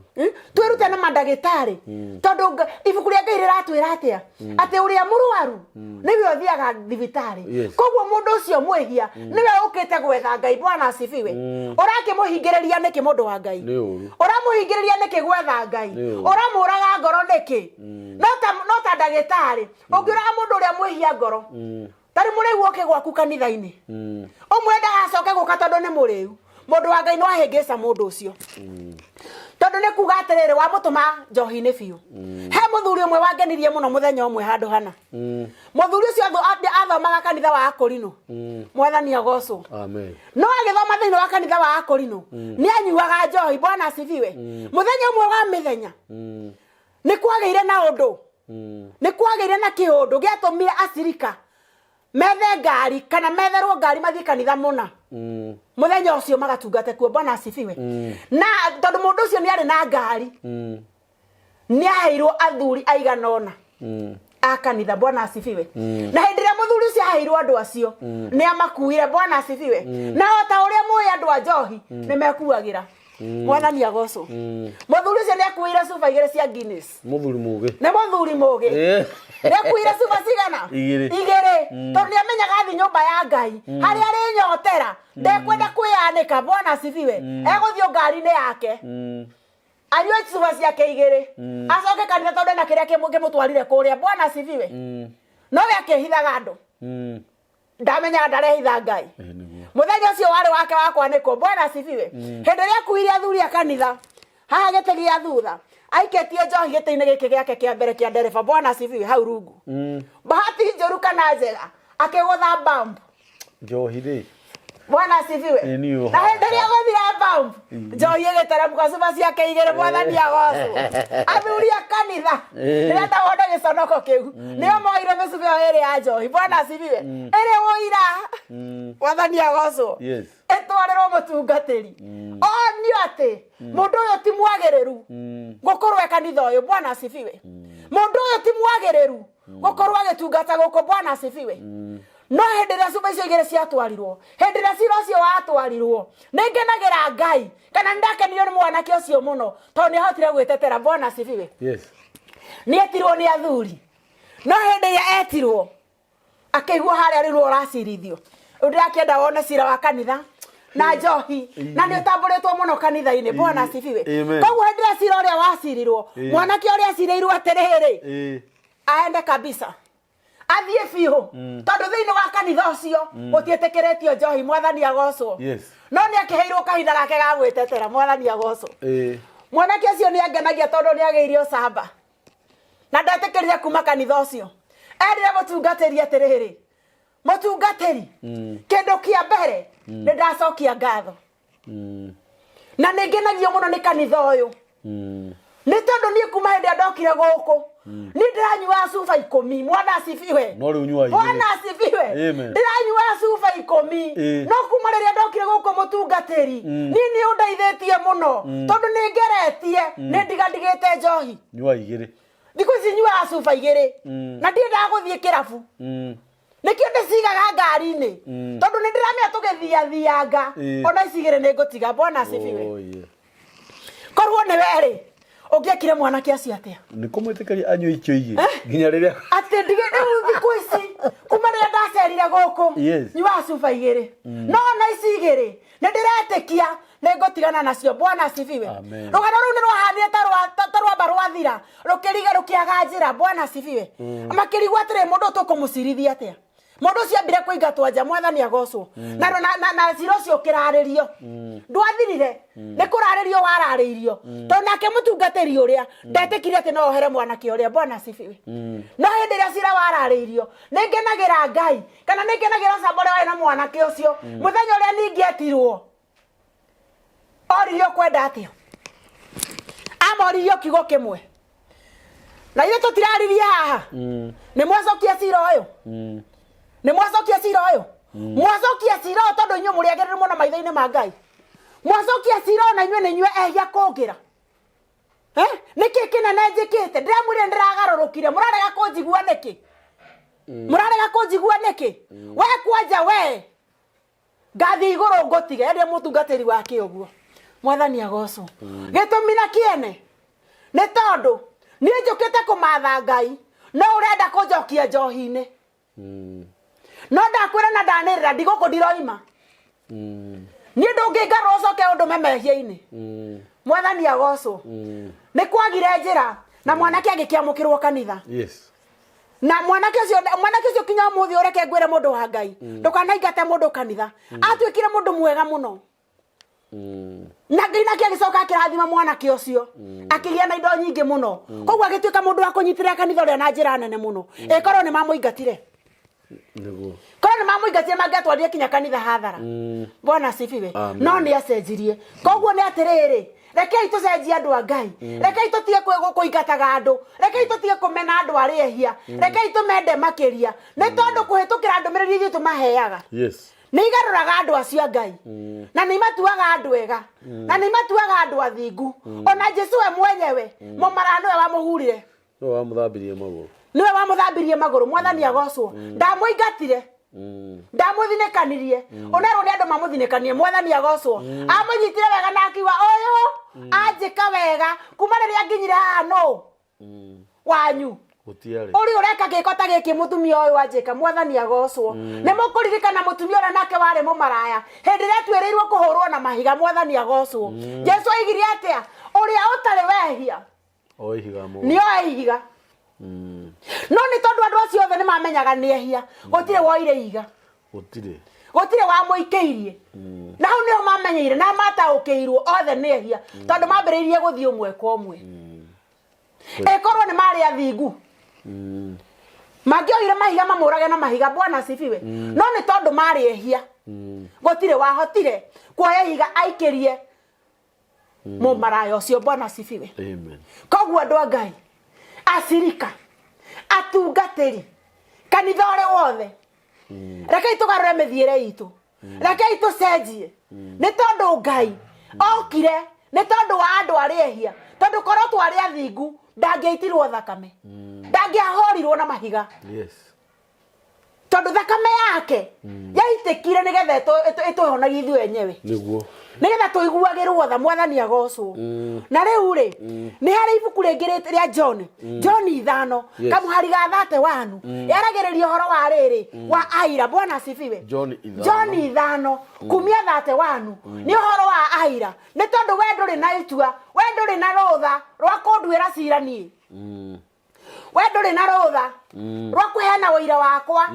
Twĩrute na mandagĩtarĩ, tondũ ibuku rĩa Ngai rĩratwĩra atĩa? Atĩ ũrĩa mũrwaru nĩwe ũthiaga thibitarĩ. Koguo mũndũ ũcio mwĩhia nĩwe ũkĩte gwetha Ngai. Bwana asifiwe. Ũrakĩmũhingĩrĩria nĩkĩ, mũndũ wa Ngai? Nĩ ũru. Ũramũhingĩrĩria nĩkĩ gwetha Ngai? Nĩ ũru. Ũramũraga ngoro nĩkĩ? No ta ndagĩtarĩ ũngĩũraga mũndũ ũrĩa mwĩhia ngoro, tarĩ mũrĩu oke gwaku kanitha-inĩ, ũmwe ndagacoke gũka tondũ nĩ mũrĩu. Mũndũ wa Ngai no ahĩngĩca mũndũ ũcio, tondũ nĩ kuga atĩrĩrĩ, wamũtũma njohi-inĩ biũ. He mũthuri ũmwe wangenirie mũno mũthenya ũmwe handũ hana. Mũthuri ũcio athomaga kanitha wa Akorino. Mwathani agocwo. Amen. No agĩthoma thĩinĩ wa kanitha wa Akorino nĩ anyuaga njohi. Bwana asifiwe. Mũthenya ũmwe wa mĩthenya nĩ kwagĩire na ũndũ, nĩ kwagĩire na kĩũndũ gĩatũmire acirika methe ngari kana metherwo ngari mathiĩ kanitha mũna mũthenya ũcio magatungate kuo. Bwana asifiwe. Na tondũ mũndũ ũcio nĩ arĩ na ngari, nĩ aheirwo athuri aigana ũna a kanitha. Bwana asifiwe. Na hĩndĩ ĩrĩa mũthuri ũcio aheirwo andũ acio nĩ amakuire. Bwana asifiwe. Na o ta ũrĩa mũĩ andũ a njohi nĩ mekuagĩra. Mwathani agocwo. Mũthuri ũcio nĩ akuire cuba igĩrĩ cia Guinness. Mũthuri mũgĩ. Nĩ mũthuri mũgĩ. Nĩ akuire cuba cigana? Igĩrĩ. Igĩrĩ, tondũ nĩ amenyaga athi nyũmba ya Ngai harĩa arĩnyotera ndekwenda kwĩyanĩka. Bwana asifiwe. Egũthiĩ ngari-inĩ yake, anyue cuba ciake igĩrĩ, acoke kanitha, tondũ ena kĩrĩa kĩmũtwarire kũrĩa. Bwana asifiwe. No we akĩhithaga andũ, ndamenyaga ndarehitha Ngai. Ĩĩ, nĩguo. Mũthenya ũcio warĩ wake wa kwanĩkwo. Bwana asifiwe. Hĩndĩ ĩrĩa akuire athuri a kanitha haha gĩtĩ gĩa thutha, aikĩtie njohi gĩtĩ-inĩ gĩkĩ gĩake kĩa mbere kĩa ndereba. Bwana asifiwe. Hau rungu, bahati njũru kana njega, akĩgũtha bump. Njohi rĩ. Bwana asifiwe. Ĩĩ, niĩ Na hĩndĩ ĩrĩa agũthire bump, njohi ĩgĩteremka cuba ciake igĩrĩ. Mwathani agocwo. Athuri a kanitha, ndĩrenda wone gĩconoko kĩu, nĩo moire mĩcuba ĩyo ĩrĩ ya njohi. Bwana asifiwe. Ĩrĩ ũira. Mwathani agocwo. Ĩtwarĩrwo mũtungatĩri, onio atĩ mũndũ ũyũ ti mwagĩrĩru gũkorwo e kanitha ũyũ. Bwana asifiwe. Mũndũ ũyũ ti mwagĩrĩru gũkorwo agĩtungata gũkũ. Bwana asifiwe. No hĩndĩ ĩrĩa cuba icio igĩrĩ ciatwarirwo, hĩndĩ ĩrĩa cira ũcio watwarirwo, nĩ ngenagĩra Ngai kana nĩ ndakenirio nĩ mwanake ũcio mũno, tondũ nĩ ahotire gwĩtetera. Bwana asifiwe. Nĩ etirwo nĩ athuri, no hĩndĩ ĩrĩa etirwo akĩigua harĩa rĩu ũracirithio, rĩu ndĩrakĩenda wone cira wa kanitha na njohi, na nĩ ũtambũrĩtwo mũno kanitha-inĩ. Bwana asifiwe. Amen. Koguo hĩndĩ ĩrĩa cira ũrĩa wacirirwo, mwanake ũrĩa acirĩirwo atĩrĩrĩ, aende kabisa, athiĩ biũ, tondũ thĩinĩ wa kanitha ũcio gũtiĩtĩkĩrĩtio njohi. Mwathani agocwo. No nĩ akĩheirwo kahinda gake ga gwĩtetera. Mwathani agocwo. Mwanake ũcio nĩ angenagia, tondũ nĩ agĩire ũcamba na ndetĩkĩrire kuma kanitha ũcio. Erire mũtungatĩri atĩrĩrĩ, "Mũtungatĩri, kĩndũ kĩa mbere nĩ ndacokia ngatho na nĩ ngenagio mũno nĩ kanitha ũyũ, nĩ tondũ niĩ kuma hĩndĩ ĩrĩa ndokire gũkũ niĩ ndĩranyuaga cuba 10." Mwana asifiwe. No rĩu nyua igĩrĩ. Bwana asifiwe. Amen. Ndĩranyuaga cuba 10, no kuma rĩrĩa ndokire gũkũ, mũtungatĩri, niĩ nĩ ũndeithĩtie mũno, tondũ nĩ ngeretie, nĩ ndigandigĩte njohi. Nyua igĩrĩ. Thikũ ici nyuaga cuba igĩrĩ na ndiendaga gũthiĩ kĩrabu, nĩkĩo ndĩcigaga ngari-inĩ, tondũ nĩ ndĩramenya tũgĩthiathianga ona ici igĩrĩ nĩ ngũtiga. Bwana asifiwe. Oh, yeah. Korwo nĩ werĩ, ũngĩekire mwanake acio atĩa? Nĩ kũmwĩtĩkĩria anyue icio igĩrĩ nginya rĩrĩa Atĩ ndige rĩu thikũ ici kuma rĩrĩa ndacerire gũkũ, nyuaga cuba igĩrĩ, no ona ici igĩrĩ nĩ ndĩretĩkia nĩ ngũtigana nacio. Bwana asifiwe. Amen. Rũgano rũu nĩ rwahanire ta rwamba rwathira, rũkĩriga rũkĩaga njĩra. Bwana asifiwe. Makĩrigwo atĩrĩ, mũndũ ũyũ tũkũmũcirithia atĩa? Mũndũ ũcio ambire kũingatwo nja. Mwathani agocwo. Na cira ũcio ũkĩrarĩrio, ndwathirire, nĩ kũrarĩrio wararĩirio, tondũ nake mũtungatĩri ũrĩa ndetĩkire atĩ no ohere mwanake ũrĩa. Bwana asifiwe. No hĩndĩ ĩrĩa cira wararĩirio, nĩ ngenagĩra Ngai kana nĩ ngenagĩra ũcamba ũrĩa warĩ na mwanake ũcio. Mũthenya ũrĩa ningĩ etirwo, oririo kwenda atĩa, amoririo kiugo kĩmwe, na ithuĩ tũtiraririe haha. Nĩ mwacokia cira ũyũ, nĩ mwacokia cira ũyũ, mwacokia cira ũyũ tondũ inyuĩ mũrĩ agĩrĩru mũno maitho-inĩ ma Ngai. Mwacokia cira ũyũ na inyuĩ nĩ inyuĩ ehia kũngĩra. Eh? Nĩkĩ kĩnene njĩkĩte? Ndĩramwĩrire ndĩragarũrũkire, mũrarega kũnjigua nĩkĩ? Mũrarega kũnjigua nĩkĩ? We kwanja we ngathiĩ igũrũ ngũtige endia mũtungatĩri wake ũguo. Mwathani agocwo. Gĩtũmi na kĩene nĩ tondũ niĩ njũkĩte kũmatha Ngai, no ũrenda kũnjokia njohi-inĩ. No ndakwĩra na ndanĩrĩra, ndigũkũ ndiroima niĩ, ndũngĩngarũra ũcoke ũndũme mehia-inĩ. Mwathani agocwo. Nĩ kwagire njĩra na mwanake agĩkĩamũkĩrwo kanitha. Na mwanake ũcio kinya ũmũthĩ, ũreke ngwĩre, mũndũ wa Ngai, ndũkanaingate mũndũ kanitha. Atuĩkire mũndũ mwega mũno na Ngai nake agĩcoka akĩrathima mwanake ũcio, akĩgĩa na indo nyingĩ mũno. Koguo agĩtuĩka mũndũ wa kũnyitĩrĩra kanitha ũrĩa na njĩra nene mũno. Ĩkorwo nĩ mamũingatire, Nĩguo. Korwo nĩ mamũingatire, mangĩatwarire kinya kanitha hathara. Bwana asifiwe. Amen. No nĩ acenjirie. Koguo nĩ atĩrĩrĩ, rekei tũcenjie, andũ a Ngai. Rekei tũtige kũingataga andũ, rekei tũtige kũmena andũ arĩa ehia, rekei tũmende makĩria, nĩ tondũ kũhĩtũkĩra ndũmĩrĩri ithuĩ tũmaheaga nĩ igarũraga andũ acio a Ngai, na nĩ imatuaga andũ ega, na nĩ imatuaga andũ athingu. Ona Jesu we mwenyewe, mũmara nĩwe wamũhurire. No wamũthambirie magũrũ. Niwe wamũthambirie magũrũ. Mwathani agocwo. Ndamũingatire, ndamũthinĩkanirie. Onerwo nĩ andũ mamũthinĩkanie. Mwathani agocwo. Amũnyitire wega na akiuga, ũyũ anjĩka wega kuma rĩrĩa nginyire haha nũ wanyu. Gũtiarĩ. Ũrĩ ũreka gĩko ta gĩkĩ mũtumia ũyũ anjĩka. Mwathani agocwo. Nĩ mũkũririkana mũtumia ũrĩa nake warĩ mũmaraya hĩndĩ ĩrĩa atuĩrĩirwo kũhũrwo na mahiga. Mwathani agocwo. Jesu aigire atĩa? Ũrĩa ũtarĩ wehia O ihiga mũgũ. Nĩ oe ihiga. No nĩ tondũ andũ acio othe nĩ mamenyaga nĩ ehia, gũtirĩ woire ihiga. Gũtirĩ. Gũtirĩ wamũikĩirie. Na hau nĩho mamenyeire na mataũkĩirwo othe nĩ ehia, tondũ mambĩrĩirie gũthiĩ ũmwe kwa ũmwe. Ĩkorwo nĩ marĩ athingu, mangĩoire mahiga mamũrage na mahiga. Bwana asifiwe. No nĩ tondũ marĩ ehia, gũtirĩ wahotire kuoya ihiga aikĩrie mũmaraya ũcio. Bwana asifiwe. Amen. Koguo andũ a Ngai, acirika, atungatĩri kanitha ũrĩ wothe, rekei tũgarũre mĩthiĩre itũ, rekei tũcenjie, nĩ tondũ Ngai okire nĩ tondũ wa andũ arĩa ehia. Tondũ korwo twarĩ athingu, ndangĩaitirwo thakame, ndangĩahũrirwo na mahiga. Tondũ thakame yake yaitĩkire nĩgetha ĩtũhonagie ithuĩ enyewe, Nĩguo. Nĩgetha tũiguagĩrwo tha. Mwathani agocwo. Na rĩu rĩ, nĩ harĩ ibuku rĩngĩ rĩa John, John 5, kamũhari ga 31, yaragĩrĩria ũhoro wa rĩrĩ wa aira. Bwana asifiwe. John 5. John 5 kumia 31 nĩ ũhoro wa aira. Nĩ tondũ we ndũrĩ na itua, we ndũrĩ na rũtha rwa kũnduĩra cira niĩ, we ndũrĩ na rũtha rwa kũheana ũira wakwa.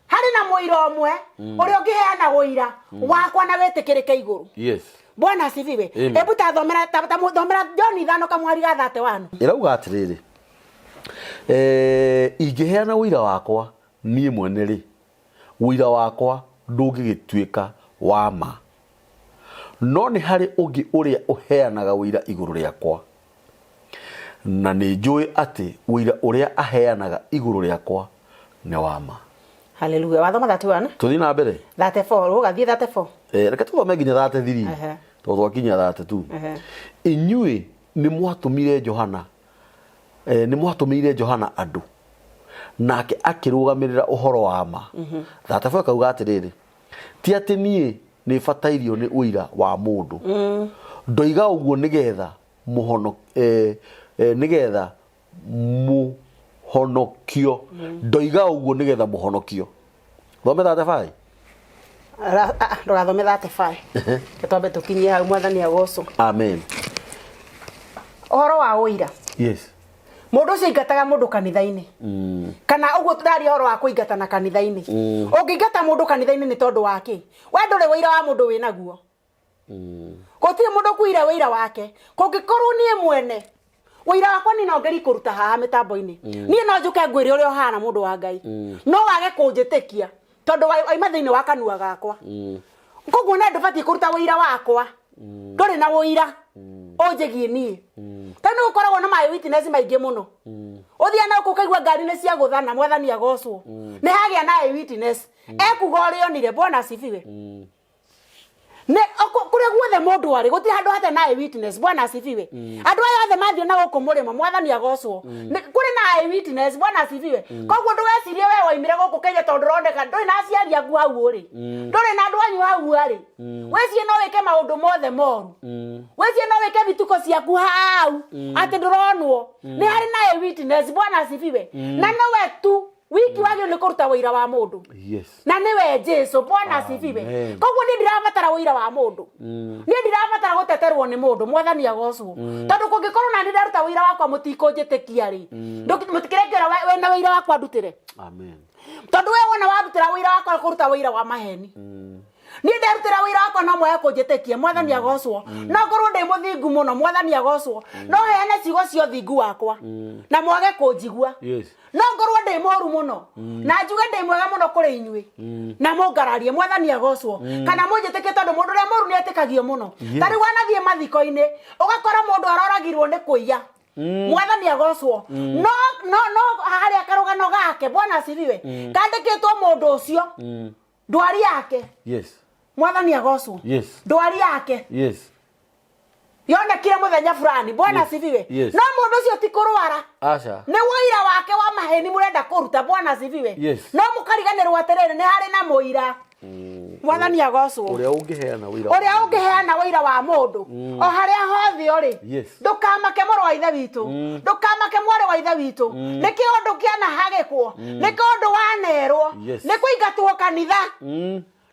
Harĩ na mũira ũmwe ũrĩa ũngĩheana ũira wakwa na wĩtĩkĩrĩke igũrũ. Bwana asifiwe. Amen. Hebu tathomera ta John 5 kamwari ga 31. Ĩrauga atĩrĩrĩ, ingĩheana ũira wakwa niĩ mwene rĩ, ũira wakwa ndũngĩgĩtuĩka wa ma. No nĩ harĩ ũngĩ ũrĩa ũheanaga ũira igũrũ rĩakwa, na nĩ njũĩ atĩ ũira ũrĩa aheanaga igũrũ rĩakwa nĩ wa ma. Haleluya. Wathoma 31? Tũthiĩ na mbere. 34, ũgathiĩ 34. Reke tũthome nginya 33, tondũ twakinya 32. Inyuĩ nĩ mwatũmire Johana, nĩ mwatũmĩire Johana andũ, nake akĩrũgamĩrĩra ũhoro wa ma. 34 ĩkauga atĩrĩrĩ, ti atĩ niĩ nĩ batairio nĩ ũira wa mũndũ, ndoiga ũguo nĩgetha mũhono nĩgetha mũhonokio. Ndoiga ũguo nĩgetha mũhonokio. Thome 35. Ndũgathome 35. Reke twambe tũkinyie hau. Mwathani agocwo. Amen. Ũhoro wa ũira, Mũndũ ũcio aingataga mũndũ kanitha-inĩ, kana ũguo tũraria ũhoro wa kũingatana kanitha-inĩ, ũngĩingata mũndũ kanitha-inĩ nĩ tondũ wa kĩ? We ndũrĩ ũira wa mũndũ wĩ naguo. Gũtirĩ mũndũ ũkuire ũira wake. Kũngĩkorwo niĩ mwene ũira wakwa niĩ no ngerie kũruta haha mĩtambo-inĩ, niĩ no njũke ngwĩre ũrĩa ũhana, mũndũ wa Ngai, no wage kũnjĩtĩkia tondũ waima thĩinĩ wa kanua gakwa. Koguo na ndũbatiĩ kũruta ũira wakwa, ndũrĩ na ũira ũnjĩgiĩ niĩ, tondũ nĩ gũkoragwo na my witness maingĩ mũno. Ũthiĩ na ũkũ ũkaigua ngari nĩ ciagũthana. Mwathani agocwo. Nĩ hagĩa na eyewitness ekuga ũrĩa onire. Bwana asifiwe. Nĩ kũrĩa guothe mũndũ arĩ, gũtirĩ handũ hatarĩ na eyewitness. Bwana asifiwe. Andũ aya othe mathiĩ na gũkũ mũrĩmo, mwathani agocwo. Kũrĩ na eyewitness. Bwana asifiwe. Koguo ndũgecirie we waimire gũkũ Kenya tondũ ũroneka ndũrĩ na aciari aku hau ũrĩ, ndũrĩ na andũ anyu hau arĩ. Wĩcirie no wĩke maũndũ mothe moru, wĩcirie no wĩke bituko ciaku hau atĩ ndũronwo. Nĩ harĩ na eyewitness. Bwana asifiwe. Na nowe tu wiki wagĩrĩirwo nĩ kũruta wũira wa mũndũ, na nĩwe Jesu. Bwana asifiwe. Amen. Koguo niĩ ndirabatara wũira wa mũndũ, niĩ ndirabatara gũteterwo nĩ mũndũ. Mwathani agocwo. Tondũ kũngĩkorwo na niĩ ndaruta wũira wakwa mũtikũnjĩtĩkia rĩ, mũtikĩrengera wĩna wũira wakwa ndutĩre. Amen. Tondũ we wona warutĩra wũira wakwa kũruta wũira wa maheni, niĩ nderutĩra wũira wakwa no mwage kũnjĩtĩkia. Mwathani agocwo. No ngorwo ndĩ mũthingu mũno. Mwathani agocwo. No heane ciugo cia ũthingu wakwa na mwage kũnjigua. No ngorwo ndĩ mũru mũno na njuge ndĩ mwega mũno kũrĩ inyuĩ na mũngararie. Mwathani agocwo. Kana mũnjĩtĩkie, tondũ mũndũ ũrĩa mũru nĩ etĩkagio mũno. Ta rĩu wanathiĩ mathiko-inĩ ũgakora mũndũ aroragirwo nĩ kũiya. Mwathani agocwo. No harĩa karũgano gake, bwana asifiwe, kandĩkĩtwo mũndũ ũcio ndwari yake. Mwathani agocwo. Ndwari yake. Yonekire muthenya fulani. Bwana asifiwe. Yes. No mundu ucio ti kurwara, Aca. nĩ ũira wake wa maheni mũrenda kũruta. Bwana asifiwe. Yes. No mũkariganĩrwo atĩrĩrĩ, nĩ harĩ na mũira. Mwathani agocwo. Ũrĩa ũngĩheana ũira. Ũrĩa ũngĩheana ũira wa mũndũ o harĩa hothe ũrĩ. Yes. Ndũkamake, mũrũ wa ithe witũ, ndũkamake, mwarĩ wa ithe witũ. Nĩ kĩũndũ kĩanahagĩkwo, nĩ kĩũndũ wanerwo, Yes. nĩ kũingatwo kanitha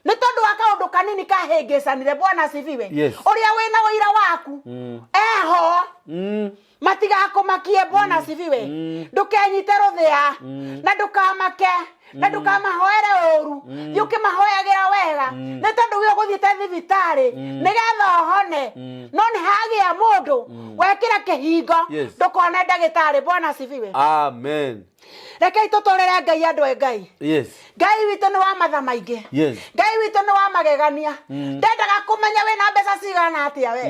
nĩ tondũ wa kaũndũ kanini kahĩngĩcanire. Bwana asifiwe. Yes. Ũrĩa wĩna ũira waku eho, matigakũmakie. Bwana asifiwe. Ndũkenyite rũthĩa na ndũkamake na ndũkamahoere ũru, thiĩ ũkĩmahoyagĩra wega, nĩ tondũ we ũgũthiĩte thibitarĩ nĩgetha ũhone, no nĩ hagĩa mũndũ wekĩra kĩhingo Yes. ndũkone ndagĩtarĩ. Bwana asifiwe. Amen. Rekei tũtũrĩre Ngai, andũ e Ngai. Yes. Ngai witũ nĩ wa matha maingĩ. Yes. Ngai witũ nĩ wa magegania. Ndendaga kũmenya wĩna mbeca cigana atĩa we,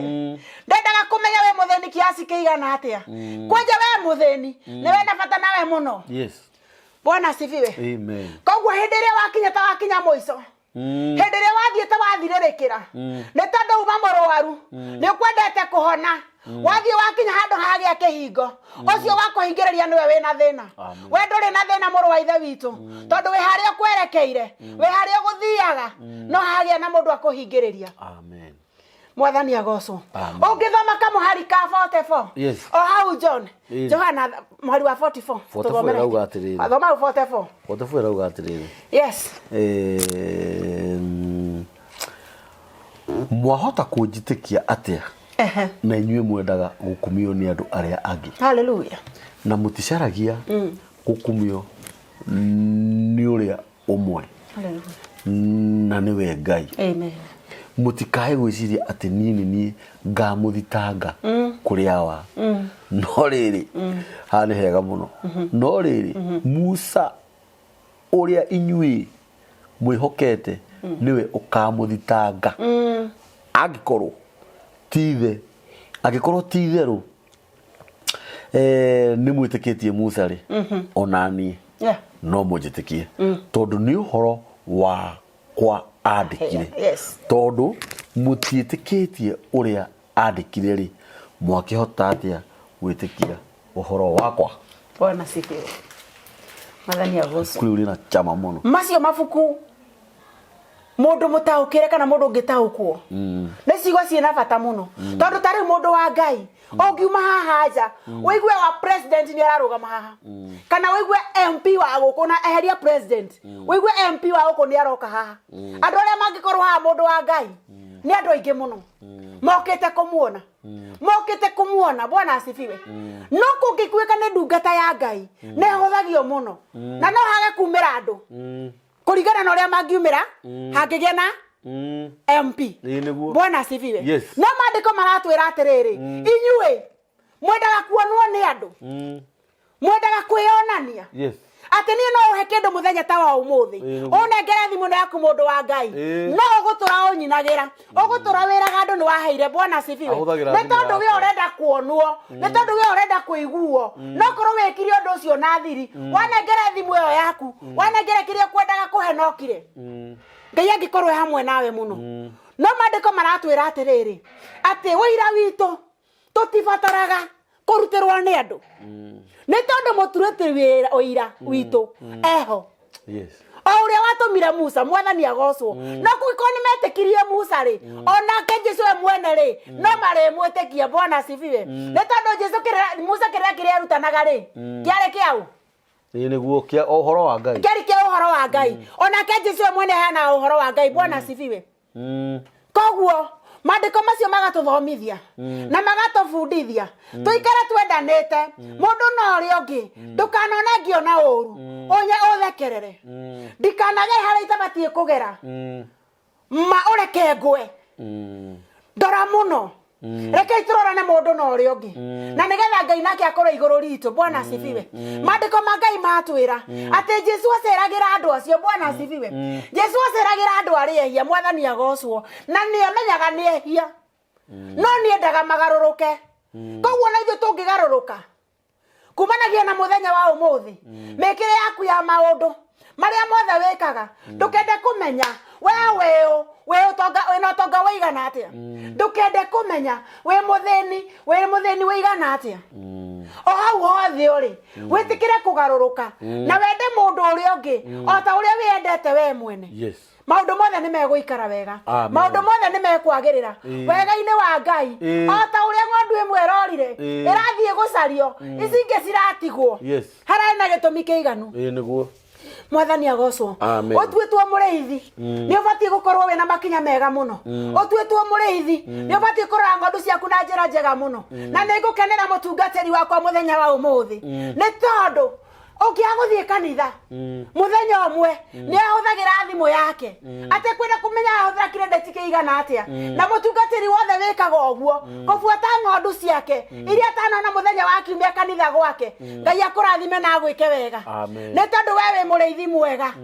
ndendaga kũmenya wĩ mũthĩni kiasi kĩigana atĩa. Kwanja we mũthĩni nĩ wena bata nawe mũno. Yes. Bwana asifiwe. Amen. Koguo hĩndĩ ĩrĩa wakinya ta wakinya mũico, hĩndĩ ĩrĩa wathiĩ ta wathirĩrĩkĩra nĩ tondũ uma mũrwaru, nĩ ũkwendete kũhona, wathiĩ wakinya handũ hagĩa kĩhingo, ũcio wakũhingĩrĩria nĩwe wĩna thĩna. Amen. We ndũrĩ na thĩna, mũrũ wa ithe witũ, tondũ wĩ harĩa ũkwerekeire, wĩ harĩa ũgũthiaga, no hagĩa na mũndũ akũhingĩrĩria. Amen. Mwathani agocwo. Amen. Ũngĩthoma kamũhari ka 44 Yes. o hau John, Yes. Johana mũhari wa 44. 44. Tũthomere. Ĩrauga atĩrĩrĩ. Thoma hau 44. 44 ĩrauga atĩrĩrĩ. Yes. Mwahota kũnjĩtĩkia atĩa Ehe. na inyuĩ mwendaga gũkumio nĩ andũ arĩa angĩ, Hallelujah. na mũticaragia gũkumio nĩ ũrĩa ũmwe, Hallelujah. na nĩwe Ngai? Amen. Mũtikae gwĩciria atĩ niĩ nĩ niĩ ngamũthitanga kũrĩ awa. No rĩrĩ, haha nĩ hega mũno, no rĩrĩ, Musa ũrĩa inyuĩ mwĩhokete nĩwe ũkamũthitanga, angĩkorwo ti ithe angĩkorwo ti itherũ nĩ mwĩtĩkĩtie Musa rĩ, ona niĩ Yeah. no mũnjĩtĩkie, tondũ nĩ ũhoro wakwa andĩkire. Yes. Tondũ mũtiĩtĩkĩtie ũrĩa andĩkire rĩ, mwakĩhota atĩa gwĩtĩkia ũhoro wakwa? Bwana sifiwe. Mwathani agocwo. Kũrĩ ũrĩ na chama mũno. Macio mabuku mundu mutaukire kana mundu ungitaukwo nĩ ciugo ciĩna bata mũno, tondũ ta rĩu mũndũ wa Ngai ũngiuma haha nja ũigue wa president nĩ ararũgama haha, kana ũigue MP wa gũkũ, na eheria president, ũigue MP wa gũkũ nĩ aroka haha, andũ arĩa mangĩkorwo haha, mũndũ wa Ngai, nĩ andũ aingĩ mũno mokĩte kũmuona, mokĩte kũmuona. Bwana asifiwe. No kũngĩkuĩka nĩ ndungata ya Ngai, nĩ ĩhũthagio mũno na no hage kumĩra andũ kũringana na ũrĩa mangiumĩra hangĩgĩa na MP. Ĩĩ, nĩguo. Bwana asifiwe. Yes. No maandĩko maratwĩra atĩrĩrĩ, inyuĩ mwendaga kuonwo nĩ andũ, mwendaga kwĩyonania Yes. atĩ niĩ no ũhe kĩndũ mũthenya ta wa ũmũthĩ, Ĩĩ, nĩguo. ũnengere thimũ ĩno yaku, mũndũ wa Ngai, Ĩĩ. no ũgũtũra ũnyinagĩra, ũgũtũra wĩraga andũ nĩ waheire. Bwana asifiwe. Ahũthagĩra Nĩ thimũ tondũ we yakwa. ũrenda kuonwo, nĩ tondũ we ũrenda kũiguo, no korwo wĩkire ũndũ ũcio na thiri, wanengere thimũ ĩyo yaku, wanengere kĩrĩa ũkwendaga kũhe, nokire Ngai angĩkorwo e hamwe nawe mũno. No maandĩko maratwĩra atĩrĩrĩ, atĩ ũira witũ tũtibataraga kũrutĩrwo nĩ andũ, nĩ tondũ mũturĩti ũira witũ eho, Yes. o ũrĩa watũmire Musa. Mwathani agocwo. No kũngĩkorwo nĩ metĩkirie Musa rĩ, onake Jesu we mwene rĩ, no marĩmwĩtĩkia. Bwana asifiwe. Nĩ tondũ Jesu Musa kĩrĩra kĩrĩa arutanaga rĩ, kĩarĩ kĩau? Ĩĩ, nĩguo, kĩa ũhoro wa Ngai. Kĩarĩ kĩa ũhoro wa Ngai. Onake Jesu we mwene heanaga ũhoro wa Ngai. Bwana asifiwe. Koguo maandĩko macio magatũthomithia na magatũbundithia tũikare twendanĩte mũndũ na ũrĩa ũngĩ. Ndũkanone ngĩona ũru ũnye ũthekerere, ndikanagere harĩa itabatiĩ kũgera, ma ũreke ngwe. Ndora mũno, rekei tũrorane mũndũ na ũrĩa ũngĩ, na nĩgetha Ngai nake akorwo igũrũ ritũ. Bwana asifiwe. Maandĩko ma Ngai matwĩra atĩ Jesu aceragĩra andũ acio. Bwana asifiwe. Jesu aceragĩra andũ arĩa ehia. Mwathani agocwo. Na nĩ amenyaga nĩ ehia, no nĩ endaga magarũrũke. Koguo na ithuĩ tũngĩgarũrũka kumanagia na muthenya wa umuthi, mĩkĩre yaku ya maũndũ. Marĩa mothe wĩkaga, ndũkende kũmenya we wĩũ, wĩ ũtonga, wĩna ũtonga wĩigana atĩa. Ndũkende kũmenya wĩ mũthĩni, wĩ mũthĩni wĩigana atĩa. O hau hothe ũrĩ, wĩtĩkĩre kũgarũrũka na wende mũndũ ũrĩa ũngĩ o ta ũrĩa wĩyendete we mwene. Yes. Maũndũ mothe nĩ megũikara wega. Amen. Maũndũ mothe nĩ mekwagĩrĩra wega-inĩ wa Ngai. O ta ũrĩa ng'ondu ĩmwe ĩrorire, ĩrathiĩ gũcario, ici ingĩ ciratigwo. Yes. Hararĩ na gĩtũmi kĩiganu. Ĩĩ nĩguo. Mwathani agocwo. Amen. Ũtuĩtwo mũrĩithi, nĩ ũbatiĩ gũkorwo wĩna makinya mega mũno. Ũtuĩtwo mũrĩithi, nĩ ũbatiĩ kũrora ng'ondu ciaku na njĩra njega mũno. Na nĩ ngũkenera mũtungatĩri wakwa mũthenya wa ũmũthĩ, nĩ tondũ ũngĩaga gũthiĩ kanitha mũthenya ũmwe, nĩ ahũthagĩra thimũ yake atekwenda kũmenya ahũthĩra credit kĩigana atĩa. Na mũtungatĩri wothe wĩkaga ũguo, kũbuata ng'ondu ciake iria atanona mũthenya wa kiumia kanitha gwake, Ngai akũrathime na agwĩke wega. Amen. Nĩ tondũ we wĩ mũrĩithi mwega,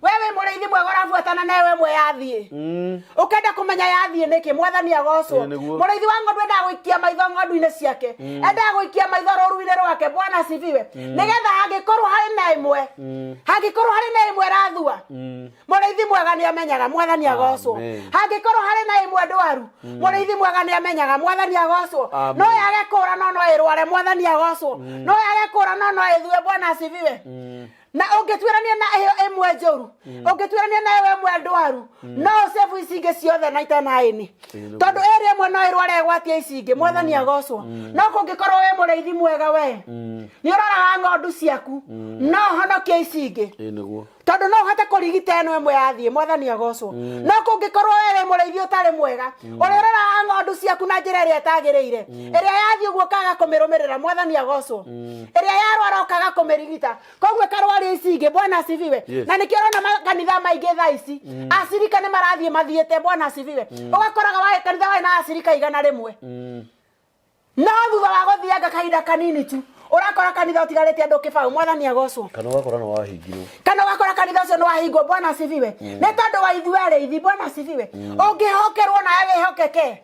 we wĩ mũrĩithi mwega ũrabuatana na ewe ĩmwe yathiĩ, ũkenda kũmenya yathiĩ nĩkĩ. Mwathani agocwo. Ĩĩ, nĩguo. Mũrĩithi wa ng'ondu endaga gũikia maitho ng'ondu-inĩ ciake, endaga gũikia maitho rũru-inĩ rwake. Bwana asifiwe. Nĩgetha hangĩkorwo harĩ na ĩmwe, hangĩkorwo harĩ na ĩmwe ĩrathua, mũrĩithi mwega nĩ amenyaga. Mwathani agocwo. Amen. Hangĩkorwo harĩ na ĩmwe ndwaru, mũrĩithi mwega nĩ amenyaga. Mwathani agocwo. Amen. No yage kũra, no no ĩrware. Mwathani agocwo. No yage kũra, no no ĩthue. Bwana asifiwe. Na ũngĩtuĩrania na ĩyo ĩmwe njũru, ũngĩtuĩrania na ĩyo ĩmwe ndwaru, no ũcebu ici ingĩ ciothe na itanaĩni, tondũ ĩrĩ ĩmwe no ĩrware ĩgwatie ici ingĩ. Mwathani agocwo. No kũngĩkorwo wĩ mũrĩithi mwega, we nĩ ũroraga ng'ondu ciaku, no ũhonokie ici ingĩ, Ĩĩ nĩguo. tondũ no ũhote kũrigita ĩno ĩmwe yathiĩ. Mwathani agocwo. No kũngĩkorwo we wĩ mũrĩithi ũtarĩ mwega, ũrĩa ũroraga ng'ondu ciaku na njĩra ĩrĩa ĩtagĩrĩire, ĩrĩa yathiĩ ũguo ũkaga kũmĩrũmĩrĩra, mwathani agocwo, ĩrĩa yarwara ũkaga kũmĩrigita, koguo ĩkarwaria ici ingĩ. Bwana asifiwe. Yes. Na nĩkĩo ũrona makanitha maingĩ thaa ici acirika nĩ marathiĩ mathiĩte. Bwana asifiwe. Ũgakoraga wa kanitha warĩ na acirika 100, no thutha wa gũthianga kahinda kanini tu, ũrakora kanitha ũtigarĩte andũ kĩbaũ. Mwathani agocwo. Kana ũgakora nĩ wahingirwo. Kana ũgakora kanitha ũcio nĩ wahingwo. Bwana asifiwe. Nĩ tondũ wa ithuĩ arĩithi. Bwana asifiwe. Ũngĩhokerwo nawe wĩhokeke.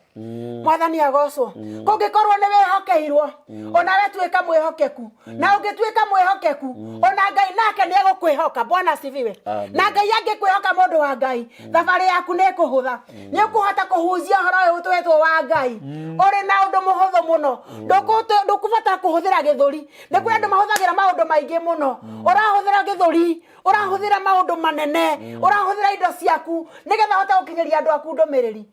Mwathani agocwo. Kũngĩkorwo nĩ wĩhokeirwo, onawe tuĩka mwĩhokeku, na ũngĩtuĩka mwĩhokeku, ona Ngai nake nĩ egũkwĩhoka. Bwana asifiwe. Amen. Na Ngai angĩkwĩhoka, mũndũ wa Ngai, thabarĩ yaku nĩ ĩkũhũtha. Nĩ ũkũhota kũhunjia ũhoro ũyũ ũtwetwo wa Ngai ũrĩ na ũndũ mũhũthũ mũno. Ndũkũbatara kũhũthĩra gĩthũri. Nĩ kũrĩ andũ mahũthagĩra maũndũ maingĩ mũno. Ũrahũthĩra gĩthũri, ũrahũthĩra maũndũ manene, ũrahũthĩra indo ciaku nĩgetha ũhote gũkinyĩria andũ aku ndũmĩrĩri.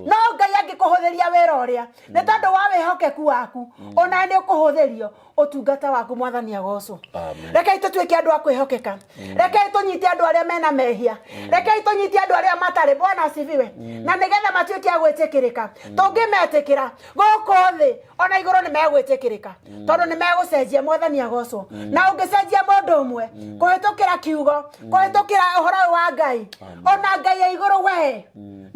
No Ngai angĩkũhũthĩria wĩra ũrĩa, nĩ tondũ wa wĩhokeku waku, ona nĩ ũkũhũthĩrio ũtungata waku. Mwathani agocwo. Amen. Rekei tũtuĩke andũ a kwĩhokeka. Rekei tũnyite andũ arĩa mena mehia. Rekei tũnyite andũ arĩa matarĩ. Bwana asifiwe. Na nĩgetha matuĩke a gwĩtĩkĩrĩka, tũngĩmetĩkĩra gũkũ thĩ, ona igũrũ nĩ megwĩtĩkĩrĩka, tondũ nĩ megũcenjia. Mwathani agocwo. Na ũngĩcenjia mũndũ ũmwe kũhĩtũkĩra kiugo, kũhĩtũkĩra ũhoro ũyũ wa Ngai, ona Ngai ya igũrũ we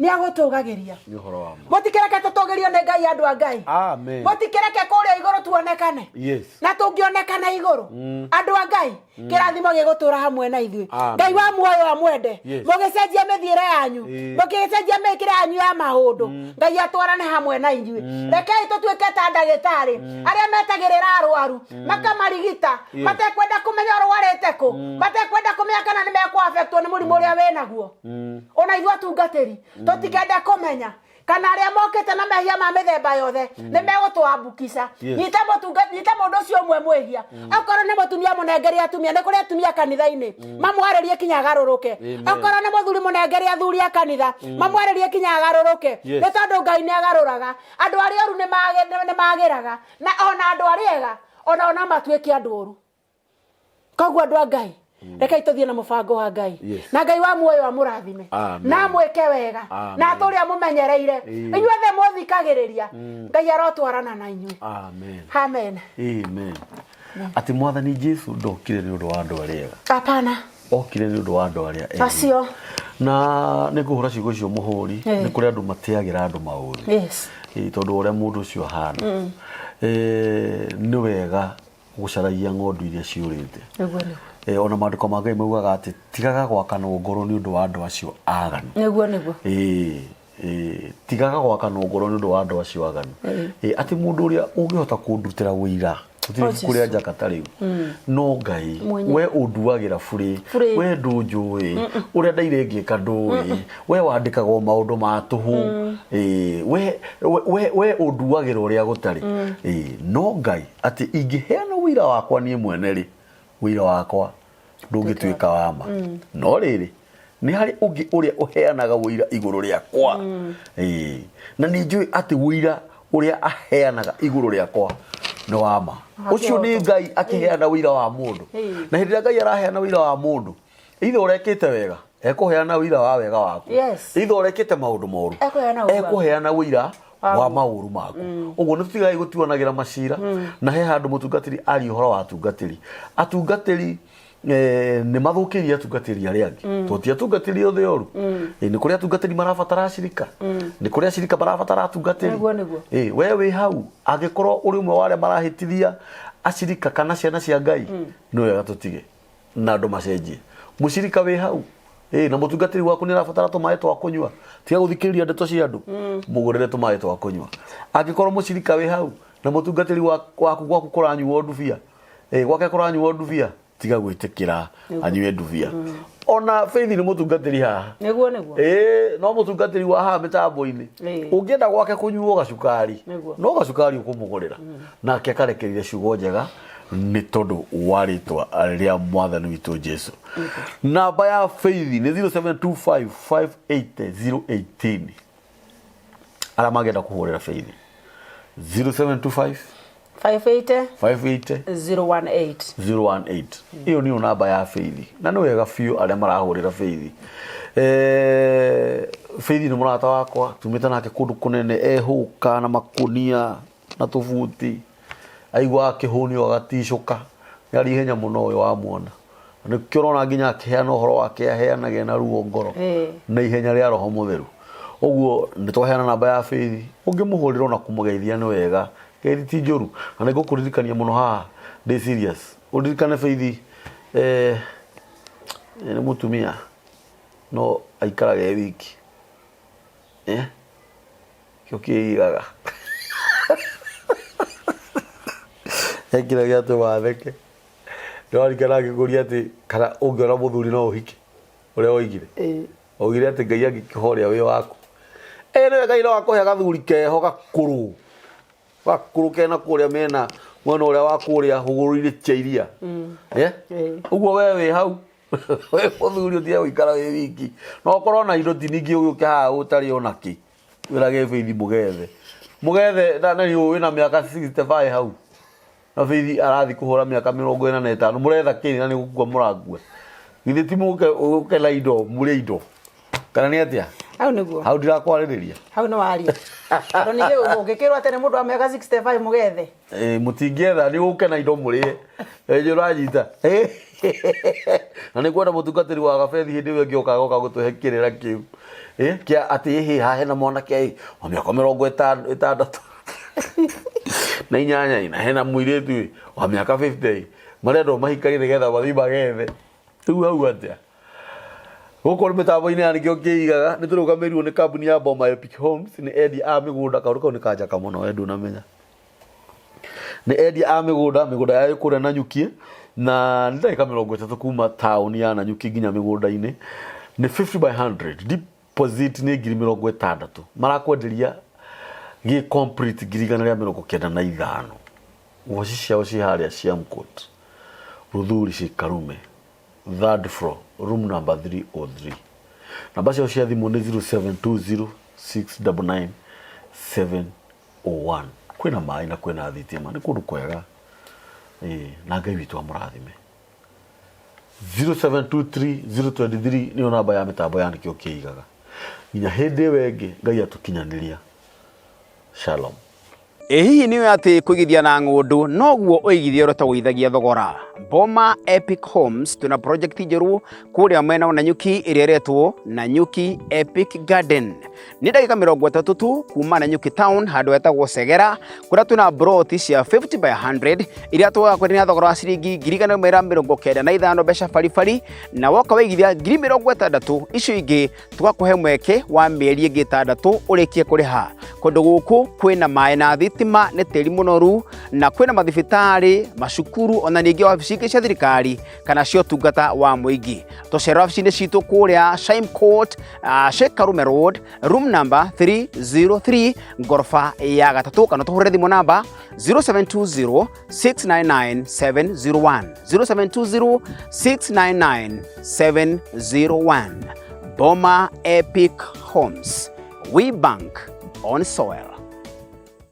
nĩ agũtũgagĩria. Nĩ ũhoro wa ma. Mũtikĩreke tũtũgĩrio nĩ Ngai, andũ a Ngai. Amen. Mũtikĩreke kũrĩa igũrũ tuonekane. Yes. Na tũngĩonekana igũrũ, andũ a Ngai, kĩrathimo gĩgũtũra hamwe na ithuĩ. Amen. Ngai wa muoyo amwende. Yes. Mũgĩcenjia mĩthiĩre yanyu, mũgĩcenjia mĩkĩre yanyu ya maũndũ, Ngai atwarane hamwe na ithuĩ. Rekei tũtuĩke ta ndagĩtarĩ arĩa metagĩrĩra arwaru, makamarigita matekwenda kũmenya ũrwarĩte kũ, matekwenda kũmenya kana nĩ mekũafektwo nĩ mũrimũ ũrĩa wĩnaguo. Ona ithuĩ atungatĩri tũtikende kũmenya kana arĩa mokĩte na mehia ma mĩthemba yothe nĩ megũtũambukica. Yes. Nyita mũtunga, nyita mũndũ ũcio ũmwe mwĩhia. Okorwo nĩ mũtumia, mũnengere atumia. Nĩ kũrĩ atumia kanitha-inĩ, mamwarĩrie kinya agarũrũke. Amen. Okorwo nĩ mũthuri, mũnengere athuri a kanitha, mamwarĩrie kinya agarũrũke. Yes. Nĩ tondũ Ngai nĩ agarũraga andũ arĩa oru, nĩ magĩraga, na ona andũ arĩa ega ona no matuĩke andũ oru. Koguo andũ a Ngai, rekei tũthiĩ na mũbango wa Ngai. Yes. Na Ngai wa muoyo amũrathime Amen. na amwĩke wega Amen. na atũrĩa mũmenyereire. Inyuothe mũthikagĩrĩria, Ngai arotwarana na inyuĩ. Amen. Amen. Amen. Atĩ Mwathani Jesu ndokire nĩ ũndũ wa andũ arĩa ega, Hapana. Okire nĩ ũndũ wa andũ arĩa ehia. Acio. Na nĩ ngũhũra ciugo icio mũhũri. Nĩ kũrĩ andũ mateagĩra andũ maũthĩ. Ĩĩ, tondũ wa ũrĩa mũndũ ũcio ahana. Nĩ wega gũcaragia ng'ondu iria ciũrĩte. Nĩguo nĩguo. Ona maandĩko ma Ngai maugaga atĩ tigaga gwakanwo ngoro nĩ ũndũ wa andũ acio aganu. Nĩguo nĩguo. Ĩĩ, ĩĩ, tigaga gwakanwo ngoro nĩ ũndũ wa andũ acio aganu. Ĩĩ, atĩ mũndũ ũrĩa ũngĩhota kũndutĩra wĩira. Gũtirĩ Oh, ibuku rĩa Jesu. njaka ta rĩu. No Ngai, Mwenye. we ũnduagĩra burĩ, Burĩ. we ndũnjũĩ, ũrĩa ndaire ngĩka ndũĩ, we wandĩkaga o maũndũ ma tũhũ, Ĩĩ, we ũnduagĩra ũrĩa gũtarĩ. Ĩĩ, no Ngai atĩ ingĩheana ũira wakwa niĩ mwene rĩ, ũira wakwa ndũngĩtuĩka wa ma. No rĩrĩ, nĩ harĩ ũngĩ ũrĩa ũheanaga ũira igũrũ rĩakwa. Ĩĩ, na nĩ njũĩ atĩ ũira ũrĩa aheanaga igũrũ rĩakwa nĩ wa ma. Ũcio nĩ Ngai akĩheana ũira wa mũndũ. Na hĩndĩ ĩrĩa Ngai araheana ũira wa mũndũ, either ũrekĩte wega, ekũheana ũira wa wega waku. Yes. Either ũrekĩte maũndũ moru, Ekũheana ũira. ekũheana ũira wa maũru maku. Ũguo nĩ tũtigai gũtuanagĩra macira. Na he handũ mũtungatĩri aria ũhoro wa atungatĩri. Atungatĩri nĩ mathũkĩirie atungatĩri arĩa angĩ. Tondũ ti atungatĩri othe oru. Nĩ kũrĩ atungatĩri marabatara acirika. Nĩ kũrĩ acirika marabatara atungatĩri. Nĩguo, nĩguo. We wĩ hau angĩkorwo ũrĩ ũmwe wa arĩa marahĩtithia acirika kana ciana cia Ngai, nĩ wega tũtige na andũ macenjie. Mũcirika wĩ hau, na mũtungatĩri waku nĩ arabatara tũmaĩ twa kũnyua, tiga gũthikĩrĩria ndeto cia andũ, mũgũrĩre tũmaĩ twa kũnyua. Angĩkorwo mũcirika wĩ hau na mũtungatĩri waku gwaku kũranyuo ndubia, gwake kũranyuo ndubia, tiga gwĩtĩkĩra anyue ndubia. Ona Faith nĩ mũtungatĩri haha. Nĩguo, nĩguo. No mũtungatĩri wa haha mĩtambo-inĩ. Ũngĩenda gwake kũnyuo gacukari, Nĩguo. no gacukari ũkũmũgũrĩra. Nake akarekereria ciugo njega nĩ tondũ wa rĩtwa rĩa Mwathani witũ Jesu. Namba ya Faith nĩ 0725 580 018. Arĩa mangĩenda kũhũrĩra Faith 0725 580 580 018. 018. Ĩyo nĩyo namba ya Faith. Na nĩ wega biũ arĩa marahũrĩra Faith. Faith nĩ mũrata wakwa, tumĩte nake kũndũ kũnene, ehũka na makũnia na tũbuti, aigua akĩhũnio agaticũka, nĩ arĩ ihenya mũno ũyũ wamuona. Nĩkĩo ũrona nginya akĩheana ũhoro wake aheanage na ruo ngoro na ihenya rĩa Roho Mũtheru. Ũguo nĩ twaheana namba ya Faith, ũngĩmũhũrĩra ona kũmũgeithia nĩ wega, ngeithi ti njũru. Na nĩ ngũkũririkania mũno haha, ndĩ serious. Ũririkane Faith, nĩ mũtumia no aikaraga e wiki. Kĩo kĩigaga. Ekĩra gĩatũma theke. Ndĩraririkana ngĩkũria atĩ kana ũngĩona mũthuri no ũhike, ũrĩa woigire. Oigire atĩ Ngai angĩkĩhe ũrĩa wĩ waku. Nĩwe Ngai no akũhe gathuri keho gakũrũ. Gakũrũ kena kũrĩa mena mwena ũrĩa wa kũrĩa hũgũrũrũ-inĩ cia iria. Ũguo we wĩ hau. We mũthuri ũtige gũikara wĩ wiki. No ũkorwo na indo ti ningĩ ũgĩũke haha ũtarĩ ona kĩ. Wĩrage Faith mũgethe. Mũgethe na nĩ ũĩ wĩna mĩaka 65 hau. Na Faith arathi kũhũra mĩaka 45. Mũretha kĩ na nĩ gũkua mũrakua. Githĩ ti mũke ũke na indo, mũrĩe indo. Kana nĩ atĩa? Hau nĩguo. Hau ndirakwarĩrĩria. Hau nĩ waria. Tondũ ningĩ ũngĩkĩrwo atĩ nĩ mũndũ wa mĩaka 65 mũgethe. Mũtingĩetha nĩ ũke na indo mũrĩe. Nĩ ũranyita. Na nĩ kwenda mũtungatĩri wa Gabethi hĩndĩ ĩyo ĩngĩ oka agoka gũtũhe kĩrĩra kĩu. Kĩa atĩ ĩhĩ haha hena mwanake wa mĩaka mĩrongo ĩtandatũ na inyanya ĩ, na hena mũirĩtu ĩ, wa mĩaka 50 ĩ, marendwo mahikanie nĩgetha mathiĩ magethe. Rĩu hau atĩa? Gũkũ nĩ mĩtambo-inĩ ya nĩkĩo kĩigaga, nĩ tũrũgamĩrĩirwo nĩ kambuni ya Boma Epic Homes, nĩ endia a mĩgũnda, kaũndũ kau nĩ kanjaka mũno we ndũnamenya. Nĩ endia a mĩgũnda, mĩgũnda yao ĩ kũrĩa Nanyuki, na nĩ ndagĩka 30 kuma taũni ya Nanyuki nginya mĩgũnda-inĩ, nĩ 50 by 100, deposit nĩ ngiri mĩrongo ĩtandatũ, marakwenderia gĩ complete ngiri igana rĩa mĩrongo kenda na ithano. Wabici ciao ciĩ harĩa Siamcourt, Ruthuri ciĩ Karume, third floor, room number 303. Namba ciao cia thimũ nĩ 0720 699 701. Kwĩna maĩ na kwĩna thitima, nĩ kũndũ kwega. Na Ngai witũ amũrathime. 0723 023 nĩyo namba ya mĩtambo ya nĩkĩo kĩigaga. Nginya hĩndĩ ĩyo ĩngĩ Ngai atũkinyanĩria. Shalom. Ĩ hihi nĩ ũĩ atĩ kũigithia na ng'ũndũ noguo ũigithia ũrĩa ũtagũithagia thogora? Boma Epic Homes twĩna project njerũ kũrĩa mwena wa Nanyuki ĩrĩa ĩretwo Nanyuki Epic Garden. Nĩ ndagĩka 30 tu kuma Nanyuki town handũ hetagwo Segera kũrĩa twĩna broti cia 50 by 100 iria tũgakwenderia na thogora wa ciringi 195,000 mbeca baribari, na woka waigithia 60,000 icio ingĩ tũgakũhe mweke wa mĩeri ĩngĩ 6 ũrĩkie kũrĩha. Kũndũ gũkũ kwĩna maĩ na thitima, nĩ tĩri mũnoru na kwĩna mathibitarĩ, macukuru ona ningĩ wabici ingĩ cia thirikari kana cia ũtungata wa mũingĩ. Tũcera wabici-inĩ citũ kũrĩa Shime Court, Sheikh Karume Road, room number 303, ngoroba ya gatatũ, kana tũhũrĩre thimũ namba 0720 699 701, 0720 699 701. Boma Epic Homes, we bank on soil.